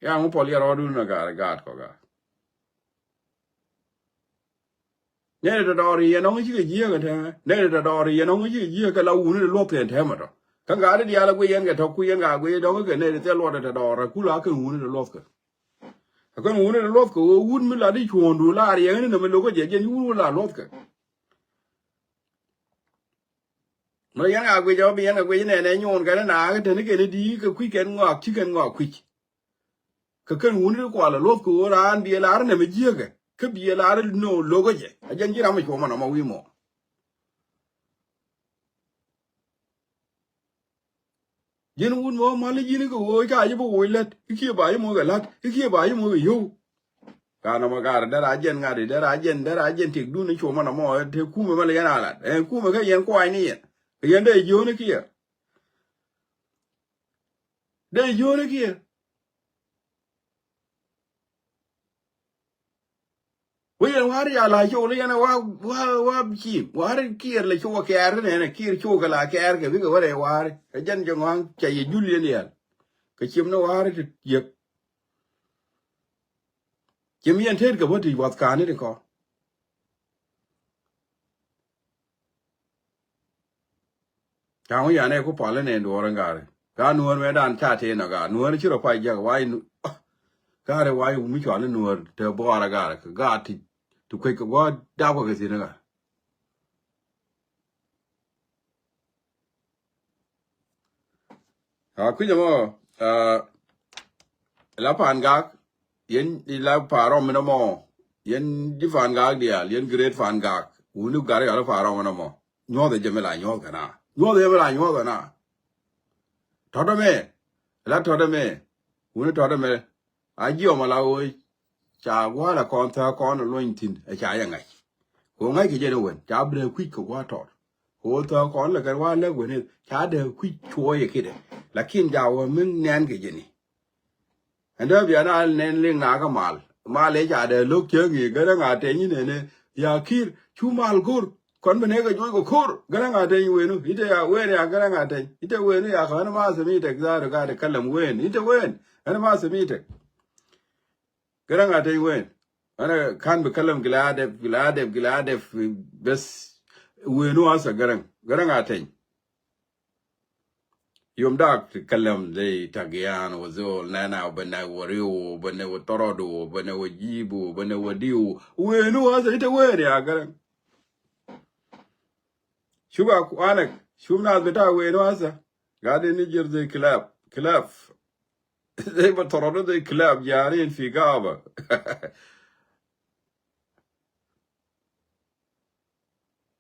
Ya ŋu pɔl yɛ rɔɔdun ɛ gaat, gaat kɔ gaat. Nɛy ti tɔ̱ dɔɔr yɛn ɔŋ cikɛ jiääk ɛn tɛmɛ. Nɛy ti tɔ̱ dɔɔr yɛn ɔŋ cikɛ jiääk kɛ la wuni ti luɔth kɛ ɛn tɛmɛ tɔ. Kä ŋa̱a̱t ti diaal ɛ guic yɛn kɛ tɔ̱ ku yɛn ŋa̱a̱t guic dɔ̱ŋ kɛ nɛy ti thil luɔt ti tɔ̱ dɔɔr ɛ kul a kɛn wuni ti luɔth kɛ. Ɛ kɛn wuni ti luɔth kɛ ɣöö wut mi lat i̱ cuɔ̱ɔ̱ŋdu la riɛk ni nɛmɛ lo̱k kä jɛ jɛn wut la luɔth kɛ. Mɛ yɛn ŋa̱a̱t guic ɛ ɣöö bi yɛn kɛ guic nɛnɛ nyuun kɛn naak kä teni kɛn i̱ di̱i̱ kɛ kui̱c kɛn ŋɔak ci kɛn ŋɔak kui̱c. Kɛ kɛn wuni ti kual ɛ luɔth kɛ ɣöö raan biɛ lar nɛmɛ jiääkɛ kä biɛ lar nɔ lo̱k kä jɛ a jɛn ji̱ ram mi cuɔ̱mɔ nɔmɔ wi̱i̱ mɔ. Ji̱n wut mɔ mal ji̱n kɛ ɣöö ca ji̱ bi woc lät i̱ kiɛ ba ji̱ mɔ kɛ la̱t i̱ kiɛ ba ji̱ mɔ kɛ yio̱w. Ka nɔmɔ gaar dɛr a jɛn ŋa̱t i̱ dɛr a jɛn dɛr a jɛn tëkdun i̱ cuɔ̱mɔ nɔmɔ te kumɛ mal yɛn a lat ɛ kumɛ kä yɛn kuany ni yɛn. Kɛ yɛn dee jiööni kiɛ dee jiööni kiɛ. Wec yɛn wa̱r ya la cok lä yɛn wa wa wa ci wa̱r kiɛɛr lɛ cok kɛɛr nɛnɛ kiɛɛr cok kɛ la kɛɛr kɛ bikɛ wä rɛy wa̱r. Kɛ jɛn jɛ ŋɔ̱a̱ŋ cɛ yɛ jul yɛn yɛl. Kɛ ciɛm ni wa̱r ti yek. Ciɛm yɛn tet kɛ bä ti wath ka̱a̱ni ti kɔ. Ca ŋu yan ɛ ku pal inɛ duɔɔr in gari. Ka nuɔ̱ɔ̱r mɛ dan ca tëë nɔ ka nuɔ̱ɔ̱r ci rɔ pay jak wa in. Gari wa in mi cual in nuɔ̱ɔ̱r te buɔɔr a gari kɛ gaat ti ti kuec kɛ guɔ dap kɛ kɛ thin in gari. A kui̱c ɛmɔ la pan gak yɛn la pan rɔm in ɛmɔ yɛn ji̱ pan gak diaal yɛn great pan gak wuni gari yɔl pan rɔm in ɛmɔ. Nyuɔth ɛ jɛ mi la nyuɔth kɛ na nyuɔth ɛ jɛ mi la nyuɔth kɛ na. Tɔt ɛmɛ la tɔt ɛmɛ wuni tɔt ɛmɛ. A jiɔmɔ la ɣöö ca gua̱a̱r a kɔn thäk kɔn a luɔny thi̱n ɛ ca yɛ ŋa̱c. Kɛ ɣöö ŋa̱c kɛ jɛn ɛ wen ca bi rɛɛ kui̱c kɛ gua̱a̱r tɔt. Kɛ ɣöö thäk kɔn lɛ kɛn wa̱a̱ lɛk wen i̱ ca dee kui̱c cuɔɔc ɛ ki̱dɛ. Lakin ca wä mi nɛn kɛ jɛn i̱ ɛn dee bia na nɛn liŋ na kä mal mal ëë ca dee lo̱k cäŋ i̱ gärä ŋa̱ tɛny i̱ nɛn i̱ ya ki̱r cu mal go̱r. Kɔn bi nɛy kɛ juɔc kɛ ko̱r gärä ŋa̱ tɛny wenu i̱ te ya wen ya gärä ŋa̱ tɛny i̱ te wenu ya kɛ ɣän ma themitek dharu ka te kälɛm wen i̱ te wen ɣän ma themitek. Garaŋ a teny wen. Ana kan bi kalam gila adep gila adep gila adep. Bes wenu asa garaŋ garaŋ a teny. Yom dak kalam zai tagiyan wa zol nana wa bana wa riu wa bana wa torodu wa bana wa jibu wa bana wa diu. Wenu asa ita wen ya garaŋ. Shub akwanak shub nas bita wenu asa. Gadin nijir zai kilab kilab. Zai ba torodu zai kilab jarin fi gaba.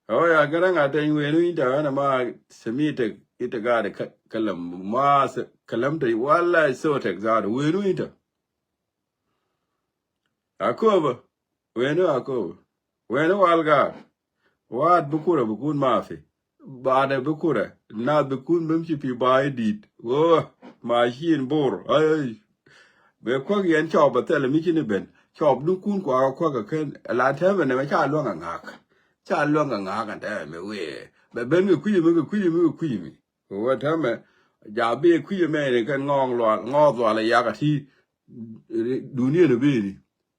Ɣöö ya garaŋ a tɛny wen wi̱i̱ ta̱a̱ ɛn ɛma semitek i̱ te gaat kä lɛm ma kä lɛm te wala sotek gaat wen wi̱i̱ ta̱a̱. Akööbä wen wi̱i̱ akööbä wen wi̱i̱ wal gaat. Waat bi kurɛ bi kun mafi. Baadɛ bi kurɛ nath bi kun bim ci pi baai di̱i̱t ɣöö ma ci in bor. Ai. Bɛ kuäk yɛn cɔɔp bɛ thɛl mi ci ni ben cɔɔp duk kun kuakä kuäk kɛ ken la tɛmɛ nɛmɛ ca luäŋ aŋa̱a̱k. Ca luäŋ aŋa̱a̱k ɛn tɛmɛ mi wee bɛ ben kɛ kui̱c mi kɛ kui̱c mi kɛ kui̱c mi. Kɛ wee tɛmɛ ja bi kui̱c mɛ ni kɛn ŋɔɔk lual ŋɔɔk lual ɛ yak ati. Duniɛn ɛ beni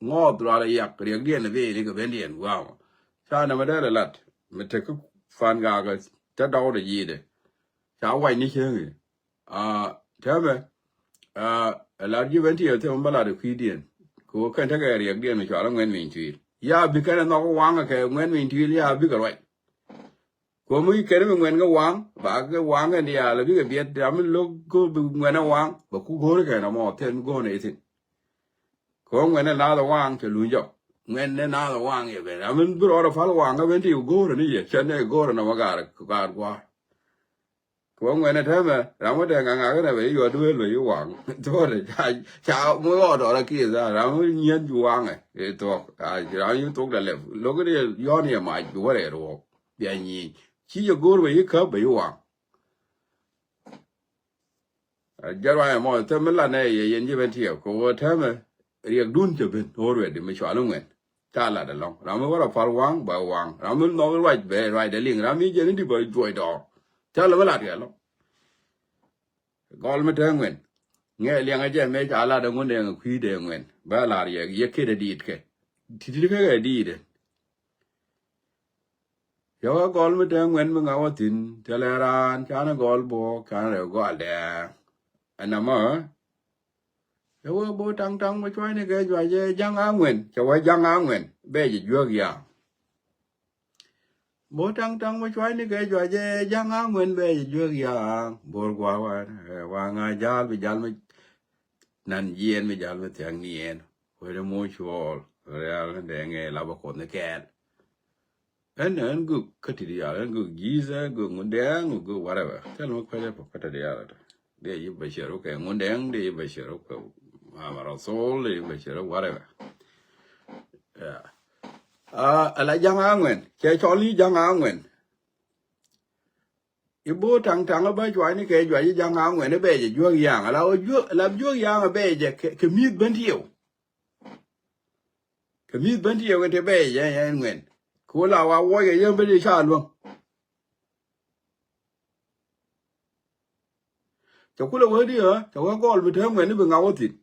ŋɔɔk lual ɛ yak riɛkdiɛn ɛ beni kɛ bendiɛn gua̱a̱mɔ. Ca nɛmɛ dee lɛ lat mi tek kä fan gakɛ te dɔw dɛ ji̱i̱dɛ. Ca wac ni cieŋ i̱. Aa tɛmɛ aa ɛ lar ji̱ ben ti yɛ thɛmɛ bä lat ɛ kui̱diɛn. Kɛ wä kɛn tekɛ riɛkdiɛn mi cɔal ɛ ŋuɛn miny tuil ya bi kɛn ɛ nhɔk waŋ ɛ kɛ ŋuɛn miny tuil ya bikɛ ruac. Kɛ wä mi kɛn mi ŋuɛn kɛ waŋ ba kɛ waŋ kɛn diaal ɛ bikɛ biɛt ram mi lo̱k kä bi ŋuɛn ɛ waŋ bɛ ku go̱o̱r kɛn ɛ mɔ thɛn go̱o̱r ɛ ithin. Kɛ ɣöö ŋuɛn ɛ naath ɛ waŋ cɛ luny jɔk. Ŋuɛn ɛ naath ɛ waŋ yɛ ben ram mi bi rɔɔdɛ pal waŋ ɛ ben ti go̱o̱rɛ ni yɛ cɛ nɛ go̱o̱rɛ nɔmɔ gaar gaar gua̱a̱r. Kɛ ɣöö ŋuɛn ɛ tɛmɛ ram mi dee ŋaŋak inɛ bɛ yi yuɔt dueel bɛ yi waŋ. Thuɔɔdɛ ca ca mi ɣɔɔdɔɔrɛ kiɛ thaar ram mi nyieth waŋɛ. Ɛ thuɔk ram yi thuɔk dɛ lɛp lo̱k in yɛ yɔ̱ɔ̱n yɛ mac bi wärɛ ruɔk. Bia nyieny ci yɛ go̱o̱r bɛ yi käp bɛ yi waŋ. Jɛ ruac ɛmɔ thɛm mi lat nɛ yɛ yɛn ji̱ ben tiɛɛk kɛ ɣöö tɛmɛ riɛkdun cɛ ben ɣöö ruɛtdi mi cual iŋuɛn. Ca lat ɛlɔ̱ŋ ram mi wä rɔ pal waŋ bɛ waŋ ram mi nhɔk ruac bɛ ruacdɛ liŋ ram mi jɛn i̱ di bɛ juɔc dɔɔr. Ca lɛ mi lat kɛ ɛlɔ̱ŋ. Gɔl mi te ŋuɛn. Ŋɛ liɛŋɛ jɛ mëë ca lat ɛ Ŋundɛŋ ɛ kui̱dɛ ŋuɛn. Bä lar yɛ, yɛ ket ɛ diit kɛ. Ti̱ti̱ kɛ kɛ diit ɛ. Cɛ wä gɔl mi te ŋuɛn mi ŋa̱wä thi̱n, thilɛ raan canɛ gɔl buɔk, canɛ rɛw gɔaldɛ. Ɛn nɔmɔ, cɛ wä bo̱o̱ taŋ taŋ mi cua̱cni kɛ juac ɛ ja̱ŋ a ŋuɛn, cɛ wä ja̱ŋ a ŋuɛn, bɛ jɛ juäk ya̱a̱ŋ. Bo̱o̱ taŋ taŋ mi cua̱cni kɛ juac ɛ ja̱ŋ a ŋuɛn, bɛ jɛ juäk ya̱a̱ŋ. Bo̱o̱r gua̱a̱ wan, ɛ, waŋ a ja̱l bi ja̱l mi nan jiɛɛn mi ja̱l mi thia̱k ni ɛn. Wee dee moc cuɔɔl, rial ni dee ŋee la bä kuɔth ni kɛɛl. Ɛn, ɛn gök kä ti diaal, ɛn gök Jesus, ɛn gök Ŋundɛŋ, ɛn gök whatever. Thil mi kuecä pɔ kä ti diaal ata. Dee yi bashir kɛ Ŋundɛŋ, dee yi bashir kɛ Mama Rasul, dee yi bashir whatever. Yeah. Ah, ala ja̱ŋ a ŋuɛn, cɛ cɔl ni ja̱ŋ a ŋuɛn. I̱ bo̱o̱ taŋ taŋ a bä cua̱cni kɛ juac i̱ ja̱ŋ a ŋuɛn i̱ bɛ jɛ juäk ya̱a̱ŋ. Ala wä juäk, ala juäk ya̱a̱ŋ a bɛ jɛ kɛ, kɛ mi̱th ben tiɛw. Kɛ mi̱th ben ti yɛ wee te bɛy jɛ yɛn ŋuɛn. Kɛ wee la wa wuɔc kɛ yɛn ben ti ca luäŋ. Cɛ kulɛ wee di ɣä, cɛ wee gɔl mi te ŋuɛn ni bi ŋa̱w wä thi̱n.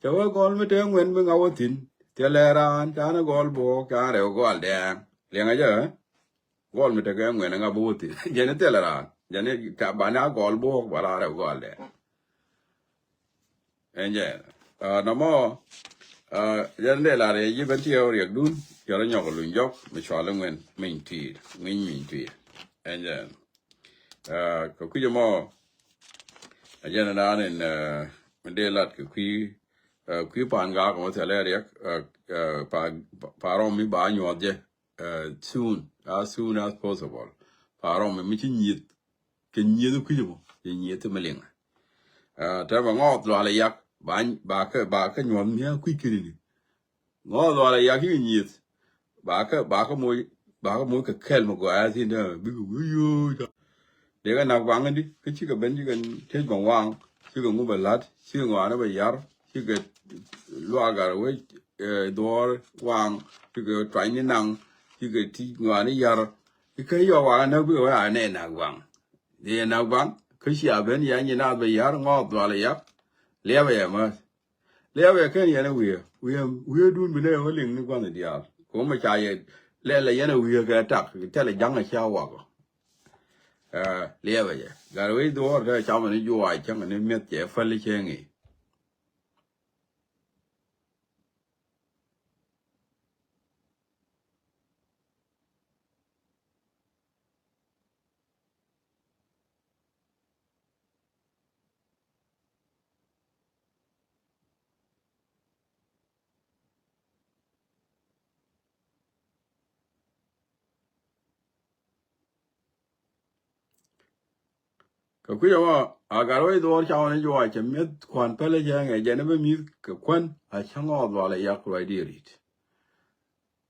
Cɛ wee gɔl mi te ŋuɛn bi ŋa̱w wä thi̱n. Thilɛ raan, canɛ gɔl buɔk, canɛ rɛw gɔl dɛɛŋ. Liɛŋɛ jɛ ɣä? Gɔl mi tekɛ ŋuɛn ŋa bi wä thi̱n. Jɛn i̱ thilɛ raan. Jɛn i̱ ta bani a gɔl buɔk ba raan rɛw gɔl dɛɛŋ. Ɛn jɛ, ah, nɔmɔ, ah, jɛn dee lar yɛ ji̱ ben tiɛɛw riɛkdun, cɛ rɔ nyɔk luny jɔk, mi cual iŋuɛn, miny ti̱i̱r, ŋuiny miny ti̱i̱r. Ɛn jɛ, ah, kɛ kui̱c ɛmɔ, a jɛn ɛn an in, ah, mi dee lat kɛ kui̱, ah, kui̱ pan gak ɛmɔ thilɛ riɛk, ah, ah, pa, pa rɔm mi ba nyuɔth jɛ, ah, soon, as soon as possible. Pa rɔm mi ci nyieth, kɛ nyieth kui̱c ɛmɔ, kɛ nyieth mi liŋ. Ah, tɛmɛ ŋɔɔth lual ɛ yak, ba, ba kɛ, ba kɛ nyuɔth mi a kui̱c kɛn ni. Ŋɔɔth lual ɛ yak i̱ nyieth, ba kɛ, ba kɛ moc, ba kɛ moc kɛ kɛl mi gɔaa thi̱n dee bikɛ wee yo̱o̱c. Dee kɛ nak baŋ di, kä cikɛ ben cikɛ tec baŋ waŋ, cikɛ ŋu bɛ la̱t, cikɛ ŋɔaani bɛ yar, cikɛ luaak gat wec, eh, dhuɔɔr waŋ, cikɛ tuany ni naŋ, cikɛ ti ŋɔaani yar. Ikä yɔ waŋ näk bikɛ wee a nɛ nak baŋ. Dee nak baŋ, kä cia ben ya nyi naath bɛ yar ŋɔɔth dhual yak. Liɛpɛ yɛ mäth. Liɛpɛ yɛ ken yɛn ɛ wiee. Wiee, wiee dun bi nɛ wä liŋ ni gua̱nh diaal. Ko̱mɛ ca yɛ lɛl ɛ yɛn ɛ wiee kɛ tak. Thilɛ ja̱ŋ ɛ cia wakɔ. Ɛ, liɛpɛ yɛ. Gat wec dhuɔɔr te camɛ ni juɔc cäŋɛ ni mi̱eth cɛ päl cäŋ i̱. Kɛ kui̱c ɛmɔ, a gat wec dhuɔɔr ca wä ni juɔc cɛ mi̱eth kua̱n pälä cɛ ŋɛ jɛn i̱ bä mi̱th kɛ kuän a cä ŋɔɔth lual ɛ yak ruacdiɛn ri̱t.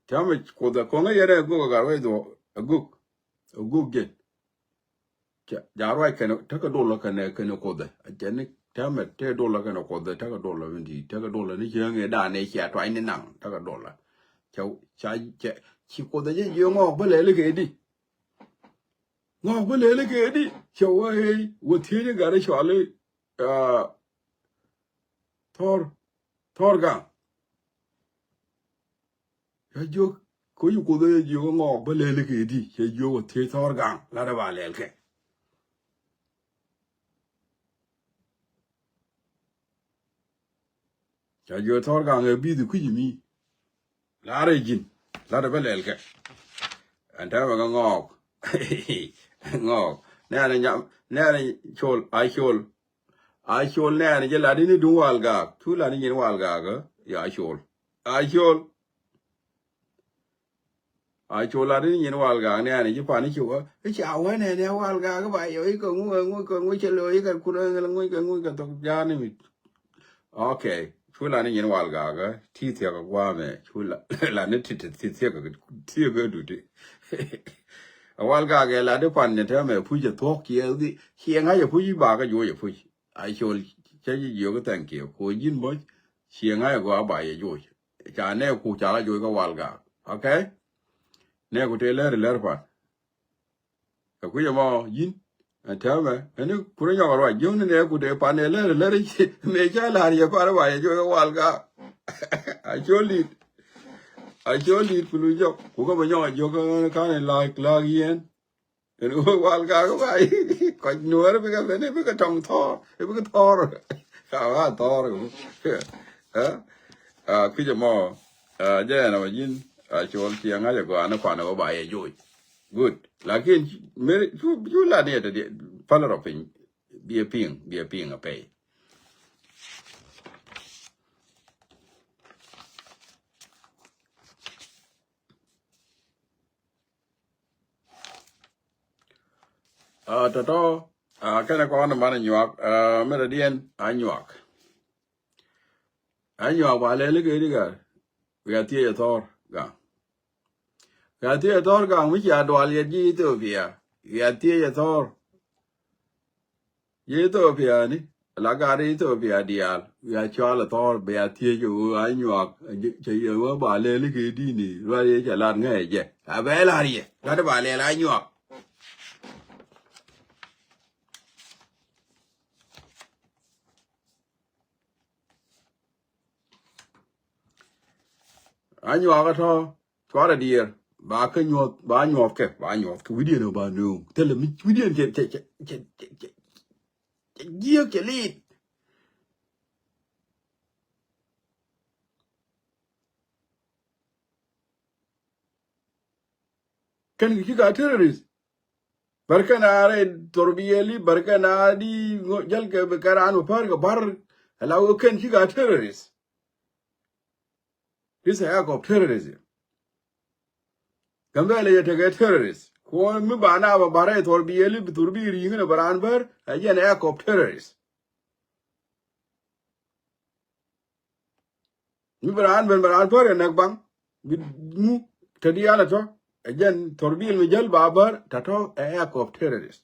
Täämɛ Kuoth ɛ ko̱ŋä yɛn ɛ gök a gat wec dhuɔɔr ɛ gök. Ɛ gök jɛn. Ca, ca ruac kɛn, tekɛ dolä kɛn, kɛn Kuoth ɛ. Jɛn ni täämɛ tekɛ dolä kɛn Kuoth ɛ, tekɛ dolä min di̱i̱t, tekɛ dolä ni cieŋ ɛ da̱a̱n ɛ cia tuany ni naŋ, tekɛ dolä. Ca, ca, ca, ci Kuoth ɛ jɛ jiök ŋɔɔk bä lɛli kɛ di. Ŋɔɔk bä lɛli kɛ di. Cɛ wä ëë, wä thiec i̱ gat i̱ cɔal i̱, ah, thɔr, thɔr gaŋ. Cɛ jiök, ko̱ ci Kuoth ɛ jiök ŋɔɔk bä lɛli kɛ di. Cɛ jiök wä thiec thɔr gaŋ. Lat ɛ ba lɛl kɛ. Ca jiök thɔr gaŋ ɛ bi̱i̱th kui̱c mi. La̱rɛ ji̱n. La̱rɛ bä lɛl kɛ. Ɛn tɛmɛ kɛ ŋɔɔk. Ŋɔɔk. Nɛɛnɛ nyam, nɛɛnɛ col, a col. A col nɛɛnɛ jɛ lat ini duŋ wal gaak. Cu lat ni nyin wal gaak, ɛ? Ya col. A col. A col lat ni nyin wal gaak nɛɛnɛ ji̱ pan i̱ ci wä. I̱ ca wä nɛɛnɛ wal gaak i̱ ba yɔ i̱ kɛ ŋu kɛ ŋu kɛ ŋu cɛ lo̱c i̱ kɛ kun ɛ ŋu kɛ ŋu kɛ thok ja̱a̱n ni mi. Okay. Cu lat ni nyin wal gaak ɛ ti thiɛk ɛ gua̱a̱mɛ. Cu lat, lat ni ti ti thiɛk ɛ, thiɛk ɛ duti. Ɛ wal gaak ɛ lat di pan ni tɛmɛ puc ɛ thuɔ̱k ciɛ dhi. Ciɛ ŋa̱c ɛ puc i̱ ba kɛ juɔc ɛ puc. A col cä ji̱ jiök i̱ thank you. Ku ji̱n bo̱c ciɛ ŋa̱c ɛ gɔaa ba yɛ juɔc. Ca nɛɛku ca kɛ joc kä wal gaak. Okay? Nɛɛku tëë lɛr lɛr pan. Kɛ kui̱c ɛmɔ, yïn, Ɛ tɛmɛ ɛni kurɛ nyɔk ruac jiökni nɛ ku dee pan ɛ lär lär i̱ mëë ca la̱r yɛ pan ba yɛ jiök ɛ wal ka. A col dit. A col dit ku lu jɔk ku kä bɛ nyɔk a jiök kä ni la̱k la̱k yɛn. Ɛn wä wal ka kä ba kɔc nuɔr bikɛ ben bikɛ tɔŋ thɔɔr bikɛ thɔɔr. Ka ba thɔɔr. Ɛ kui̱c ɛmɔ. Jɛ ɛn ɛ wä ji̱n a col ciɛ ŋa̱c ɛ gɔaa ni kuan ɛ wä ba yɛ joc. Good. Lakin meri cu cu la ni ɛ tɛ di pal rɔ piny. Biɛ piŋ biɛ piŋ a pɛy. A tɔtɔ a kɛnɛ kɔn man nyuak a meri diɛn a nyuak. A nyuak ba lɛli kɛ di gal. Wiaa thiec ɛ thɔɔr gaŋ. Wiaa thiec ɛ thɔɔr gaŋ mi cia dual yɛ ji̱ Ethiopia. Wiaa thiec ɛ thɔɔr. Ji̱ Ethiopia ni la gat Ethiopia diaal. Wiaa cual ɛ thɔɔr bia thiec ɛ ɣöö a nyuak. Cɛ yɛ ɣöö ba lɛli kɛ dini rual yɛ cɛ lat ŋäc ɛ jɛ a bɛ lar yɛ gat ba lɛl a nyuak. A nyuak a tɔ cuarɛ diɛɛr ba kä nyuɔth ba nyuɔth kɛ ba nyuɔth kɛ wi̱diɛn ɔ ba nööŋ thilɛ mi wi̱diɛn cɛ cɛ cɛ cɛ cɛ cɛ jiäk cɛ lit. Kɛn kɛ ci ka terrorist. Bär kɛn a rɛy thor bi yɛli bär kɛn a di jäl kɛ bi kɛ raan bi pär kɛ bär. Ala wä kɛn ci ka terrorist. This a act of terrorism. Gambɛlɛ yɛ tekɛ terrorist. Kuɔn mi ba na ba ba rɛy thor bi yɛli bi thor bi ri̱i̱ŋ ni bä raan bär a jɛn act of terrorist. Mi bɛ raan ben bɛ raan pär ɛ näk baŋ bi mu te diaal ɛ tɔ ɛ jɛn thor bil mi jäl ba bär ta tɔ ɛ act of terrorist.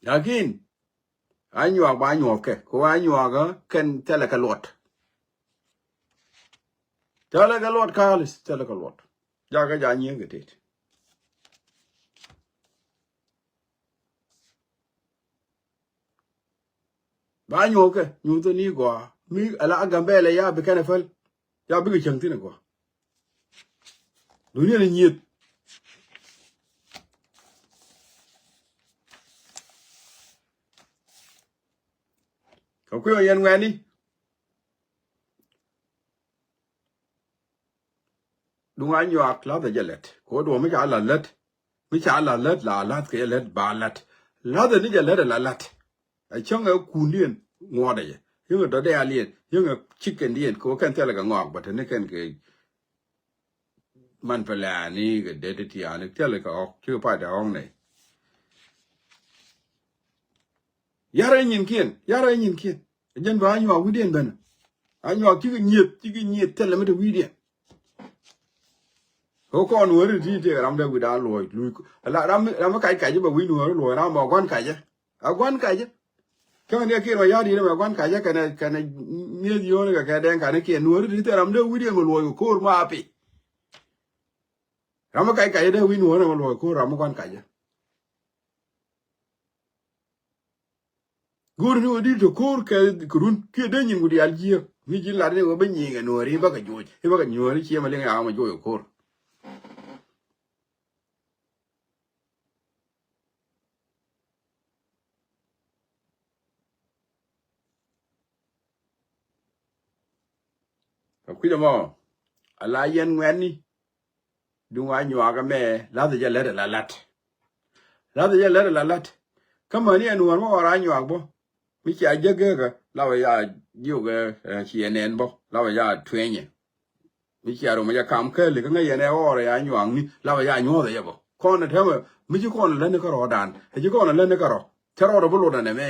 Lakin a nyuak ba nyuɔk kɛ ko a nyuak kɛn thilɛ kɛ luɔt. Thilɛ kɛ luɔt kalis thilɛ kɛ luɔt. Jakɛ ja nyiee kɛ tet. Ba nyuɔk kɛ nyuɔk thil ni gɔaa mi ala a Gambɛlɛ ya bi kɛn ɛ päl. Ya bikɛ cäŋ thin ɛ gɔaa. Dunia ni nyieth. Kɛ kui̱ ɔ yɛn ŋuɛ̈ni. Duŋ a nyuak la̱thɛ jɛ lät kɛ wä duɔ̱ɔ̱m mi ca la̱th lät. Mi ca la̱th lät la la̱th kɛ jɛ lät ba lät. La̱thɛ ni jɛ lät ɛ la lät. A cäŋ ɛ kundiɛn ŋuɔ̱tdɛ jɛ yäŋɛ dɔ̱dialiɛn yäŋɛ cikɛndiɛn kɛ wä kɛn thilɛ kɛ ŋɔak bä te ni kɛn kɛ. Man pɛ lɛ ani kɛ det ti ani thilɛ kɛ ɣɔk cikɛ pa̱t ɛ ɣɔk nɛy. Yarɛ nyinkiɛn yarɛ nyinkiɛn. Jɛn bä a nyuak wi̱diɛn ben. A nyuak cikɛ nyieth cikɛ nyieth thilɛ mi te wi̱diɛn. Kɛ kɔn weri ti ti ram dee wi̱dan luɔc luc. Ram mi kac kac bä wi̱c nuɔri luɔc ram bä guan kac. A guan kacä. Cäŋ ni a kiɛn wa ya̱r yini mɛ guan kacä kɛnɛ kɛnɛ mieth yio̱o̱ni kɛ kɛ dɛŋ kani kiɛn nuɔ̱ri ti thil ram dee wi̱diɛn mi luɔ̱c kɛ ko̱o̱r ma a pi. Ram mi kac kacä dee wi̱c nuɔ̱ri mi luɔ̱c kɛ ko̱o̱r ram mi guan kacä. Go̱o̱ri ni wä di̱t te ko̱o̱r kɛ kɛ run kiɛ dee nyin ku diaal jiääk mi ji̱n lat ni wä bi nyiŋɛ nuɔ̱ri i̱ bä kɛ juɔc i̱ bä kɛ nyuɔ̱ri ciɛ ma liŋ ɛ ɣa̱a̱m a juɔc kɛ ko̱o̱r. Kɛ kui̱dɛ mɔ a la yɛn ŋuɛ̈tni. Duŋ a nyuak ɛmɛ la̱thɛ jɛ lät ɛ la la̱t. La̱thɛ jɛ lät ɛ la la̱t. Kä mäni ɛn ɣän mɔ ɣɔr a nyuak bä. Mi cia jäk gekä la wä ya jiök ɛ ciɛ nɛn bä la wä ya tuenyɛ. Mi cia rom jɛ kam kɛli kä ŋäc yɛn ɛ ɣɔr ɛ ya nyuaŋni la wä ya nyuɔ̱th ɛ jɛ bä kɔn ɛ tɛmɛ mi ci kɔn ɛ lätni kä rɔɔdan ɛ ci kɔn ɛ lätni kä rɔ. Cä rɔɔd ɛ bi lot ɛnɛ mɛ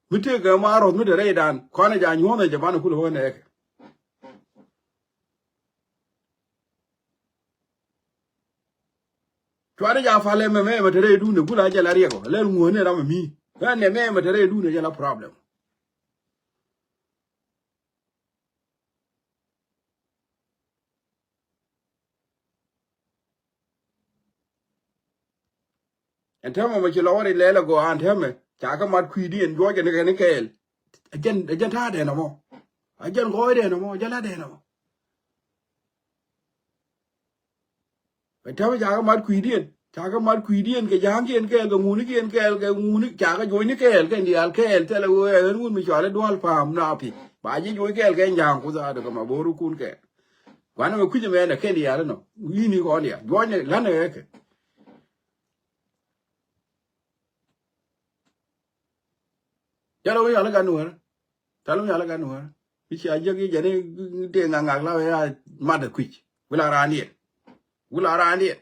mi tëëk ɛ ma rɔth mi te rɛydan kɔn ɛ ja nyuɔ̱th ɛ jɛ ban ɛ kulɛ wä nɛɛkɛ. Cuarɛ ja pal ɛmɛ mɛ mɛ te rɛy duundɛ gula jɛ la riɛk ɔ lɛl ŋuɔ̱ni ram ɛmi. Ɛn ɛmɛ mɛ te rɛy duundɛ jɛ la problem. Ɛn täämɛ mɛ ci lɔɔr ilɛl agɔaa ɛn täämɛ ca kɛ mat kui̱diɛn juɔcɛ ni kɛn kɛɛl. Ɛ jɛn, ɛ jɛn ta̱a̱dɛn ɛmɔ. Ɛ jɛn gɔɔydɛn ɛmɔ, ɛ jɛn la̱tdɛn ɛmɔ. Ɛ täämɛ ca kɛ mat kui̱diɛn, ca kɛ mat kui̱diɛn kɛ ja̱a̱ŋkiɛn kɛɛl, kɛ ŋunikiɛn kɛɛl, kɛ ŋuni ca kɛ juɔcni kɛɛl, kɛn diaal kɛɛl, thilɛ wee ɣän wun mi cɔal i̱ dual pa̱a̱m na pi̱c. Ba ji̱ juɔc kɛɛl kɛ ja̱a̱ŋ ku thaat kɛ ma bo̱o̱rikun kɛɛl. Gua̱n ɛmɛ kui̱c ɛmɛnɛ kɛn diaal inɔ. Wi̱i̱ni kɔn diaal. Juɔcnɛ la̱nɛ ɣɛ kɛ. Jal ɣöö yal i̱ gan nuäärä. Thal mi yal i̱ gan nuäärä. Mi cia jiäk i̱ jɛn i̱ tëë ŋa̱k ŋa̱k la wee a mat ɛ kui̱c. Wi̱la raandiɛn. Wi̱la raandiɛn.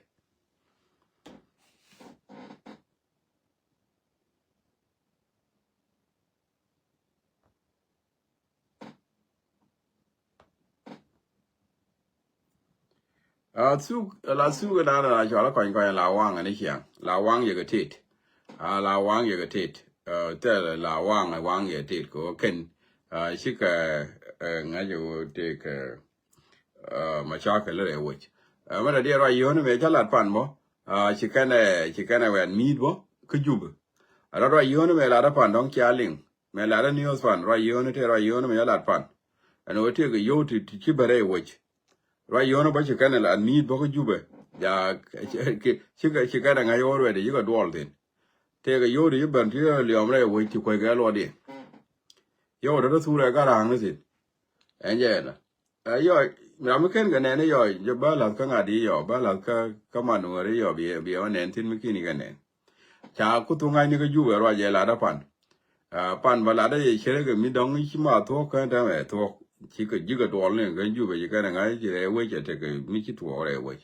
A thuk, la thuk ɛ dan la cɔal ɛ kɔny kɔny la waŋ ɛn i̱ ciaŋ. La waŋ yɛ kɛ tet. A la waŋ yɛ kɛ tet. Ɛ, thɛl la waŋ ɛ waŋ yɛ tet kɛ ɣöö kɛn. A, cikɛ, ɛ, ŋa̱c ɛ ɣöö tëëkɛ, ɛ, macakɛl rɛy wec. Ɛ, mɛ dɔ̱diɛn ruac yio̱o̱ni mëë cä lat pan bä. A, ci kɛn ɛ, ci kɛn ɛ wɛn mi̱i̱t bä kä Jubɛ. A rɔ ruac yio̱o̱ni mëë lat ɛ pan dɔ̱ŋ cia liŋ. Mëë lat ɛ niööth pan ruac yio̱o̱ni tëë ruac yio̱o̱ni mëë cä lat pan. Ɛn ɣöö tëëkɛ yio̱w ti, ti ci bä rɛy wec. Ruac yio̱o̱ni bä ci kɛn ɛ la ni̱i̱t bä kä Jubɛ. Ja, ci, ci, ci kɛn ɛ ŋa̱c ɣöö ruɛt ɛ yikɛ duɔl thi̱n. Tëëkɛ yio̱w ti ci ben ti liɔm rɛy wec ti kueckɛ luɔtdiɛn. Yio̱w ti ti thurɛ kä ra̱a̱ŋni thi̱n. Ɛn jɛ ɛnɔ. Ɛ, yɔ, ram mi ken kɛ nɛn i̱ yɔ, jɛ bä la̱th kä ŋa̱t i̱ yɔ, bä la̱th kä, kä man wär i̱ yɔ, bi, bi ɛ wä nɛn thi̱n mi ki̱n i̱ kɛ nɛn. Ca ku thuk ŋa̱cni kä Jubɛ ruac ɛ lat ɛ pan. A, pan bä lat ɛ yɛ cärɛ kɛ mi dɔ̱ŋ i̱ ci ma thuɔ̱k kɛn täämɛ thuɔ̱k. Cikɛ ji̱ kɛ duɔl ni kɛn Jubɛ ci kɛn ɛ ŋa̱c ci rɛy wec ɛ tekɛ mi ci tuɔɔk rɛy wec.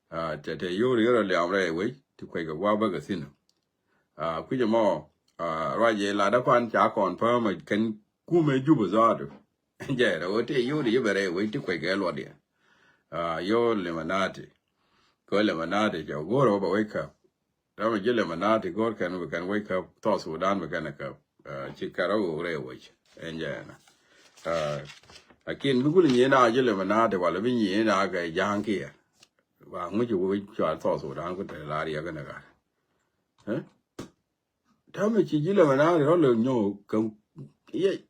A, tɛ, tɛ yio̱w ri rɔ liam rɛy wec ti kueckɛ gua̱a̱ bä kɛ thi̱n. A, kui̱c ɛmɔ, a, ruac ɛ lat ɛ pan ca kɔn pääm ɛ kɛn kumɛ Jubɛ zaatu. Jɛ rɛ wä tëë yio̱w di yio̱w bɛ rɛy wec ti kuec kɛ luɔt diɛ. A, yio̱w Illuminati. Kɛ Illuminati cɛ go̱o̱r wä bɛ wec käp. Dämɛ ji̱ Illuminati go̱o̱r kɛn bɛ kɛn wec käp, South Sudan bɛ kɛn ɛ käp. A, ci kɛn rɔ ɣöö rɛy wec. Ɛn jɛ ɛnɔ. A, lakin bi kul nyiee na ji̱ Illuminati wala bi nyiee na kɛ ja̱a̱ŋ kiɛ. Wa ŋuci wec cɔal South Sudan ku te la riɛk kɛn ɛ gat. Ɛ? Täämɛ ci ji̱ Illuminati rɔ lɛ nyɔk kɛ yec.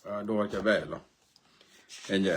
A, duɔ̱ɔ̱r cɛ bɛɛr lɔ. Ɛn jɛ.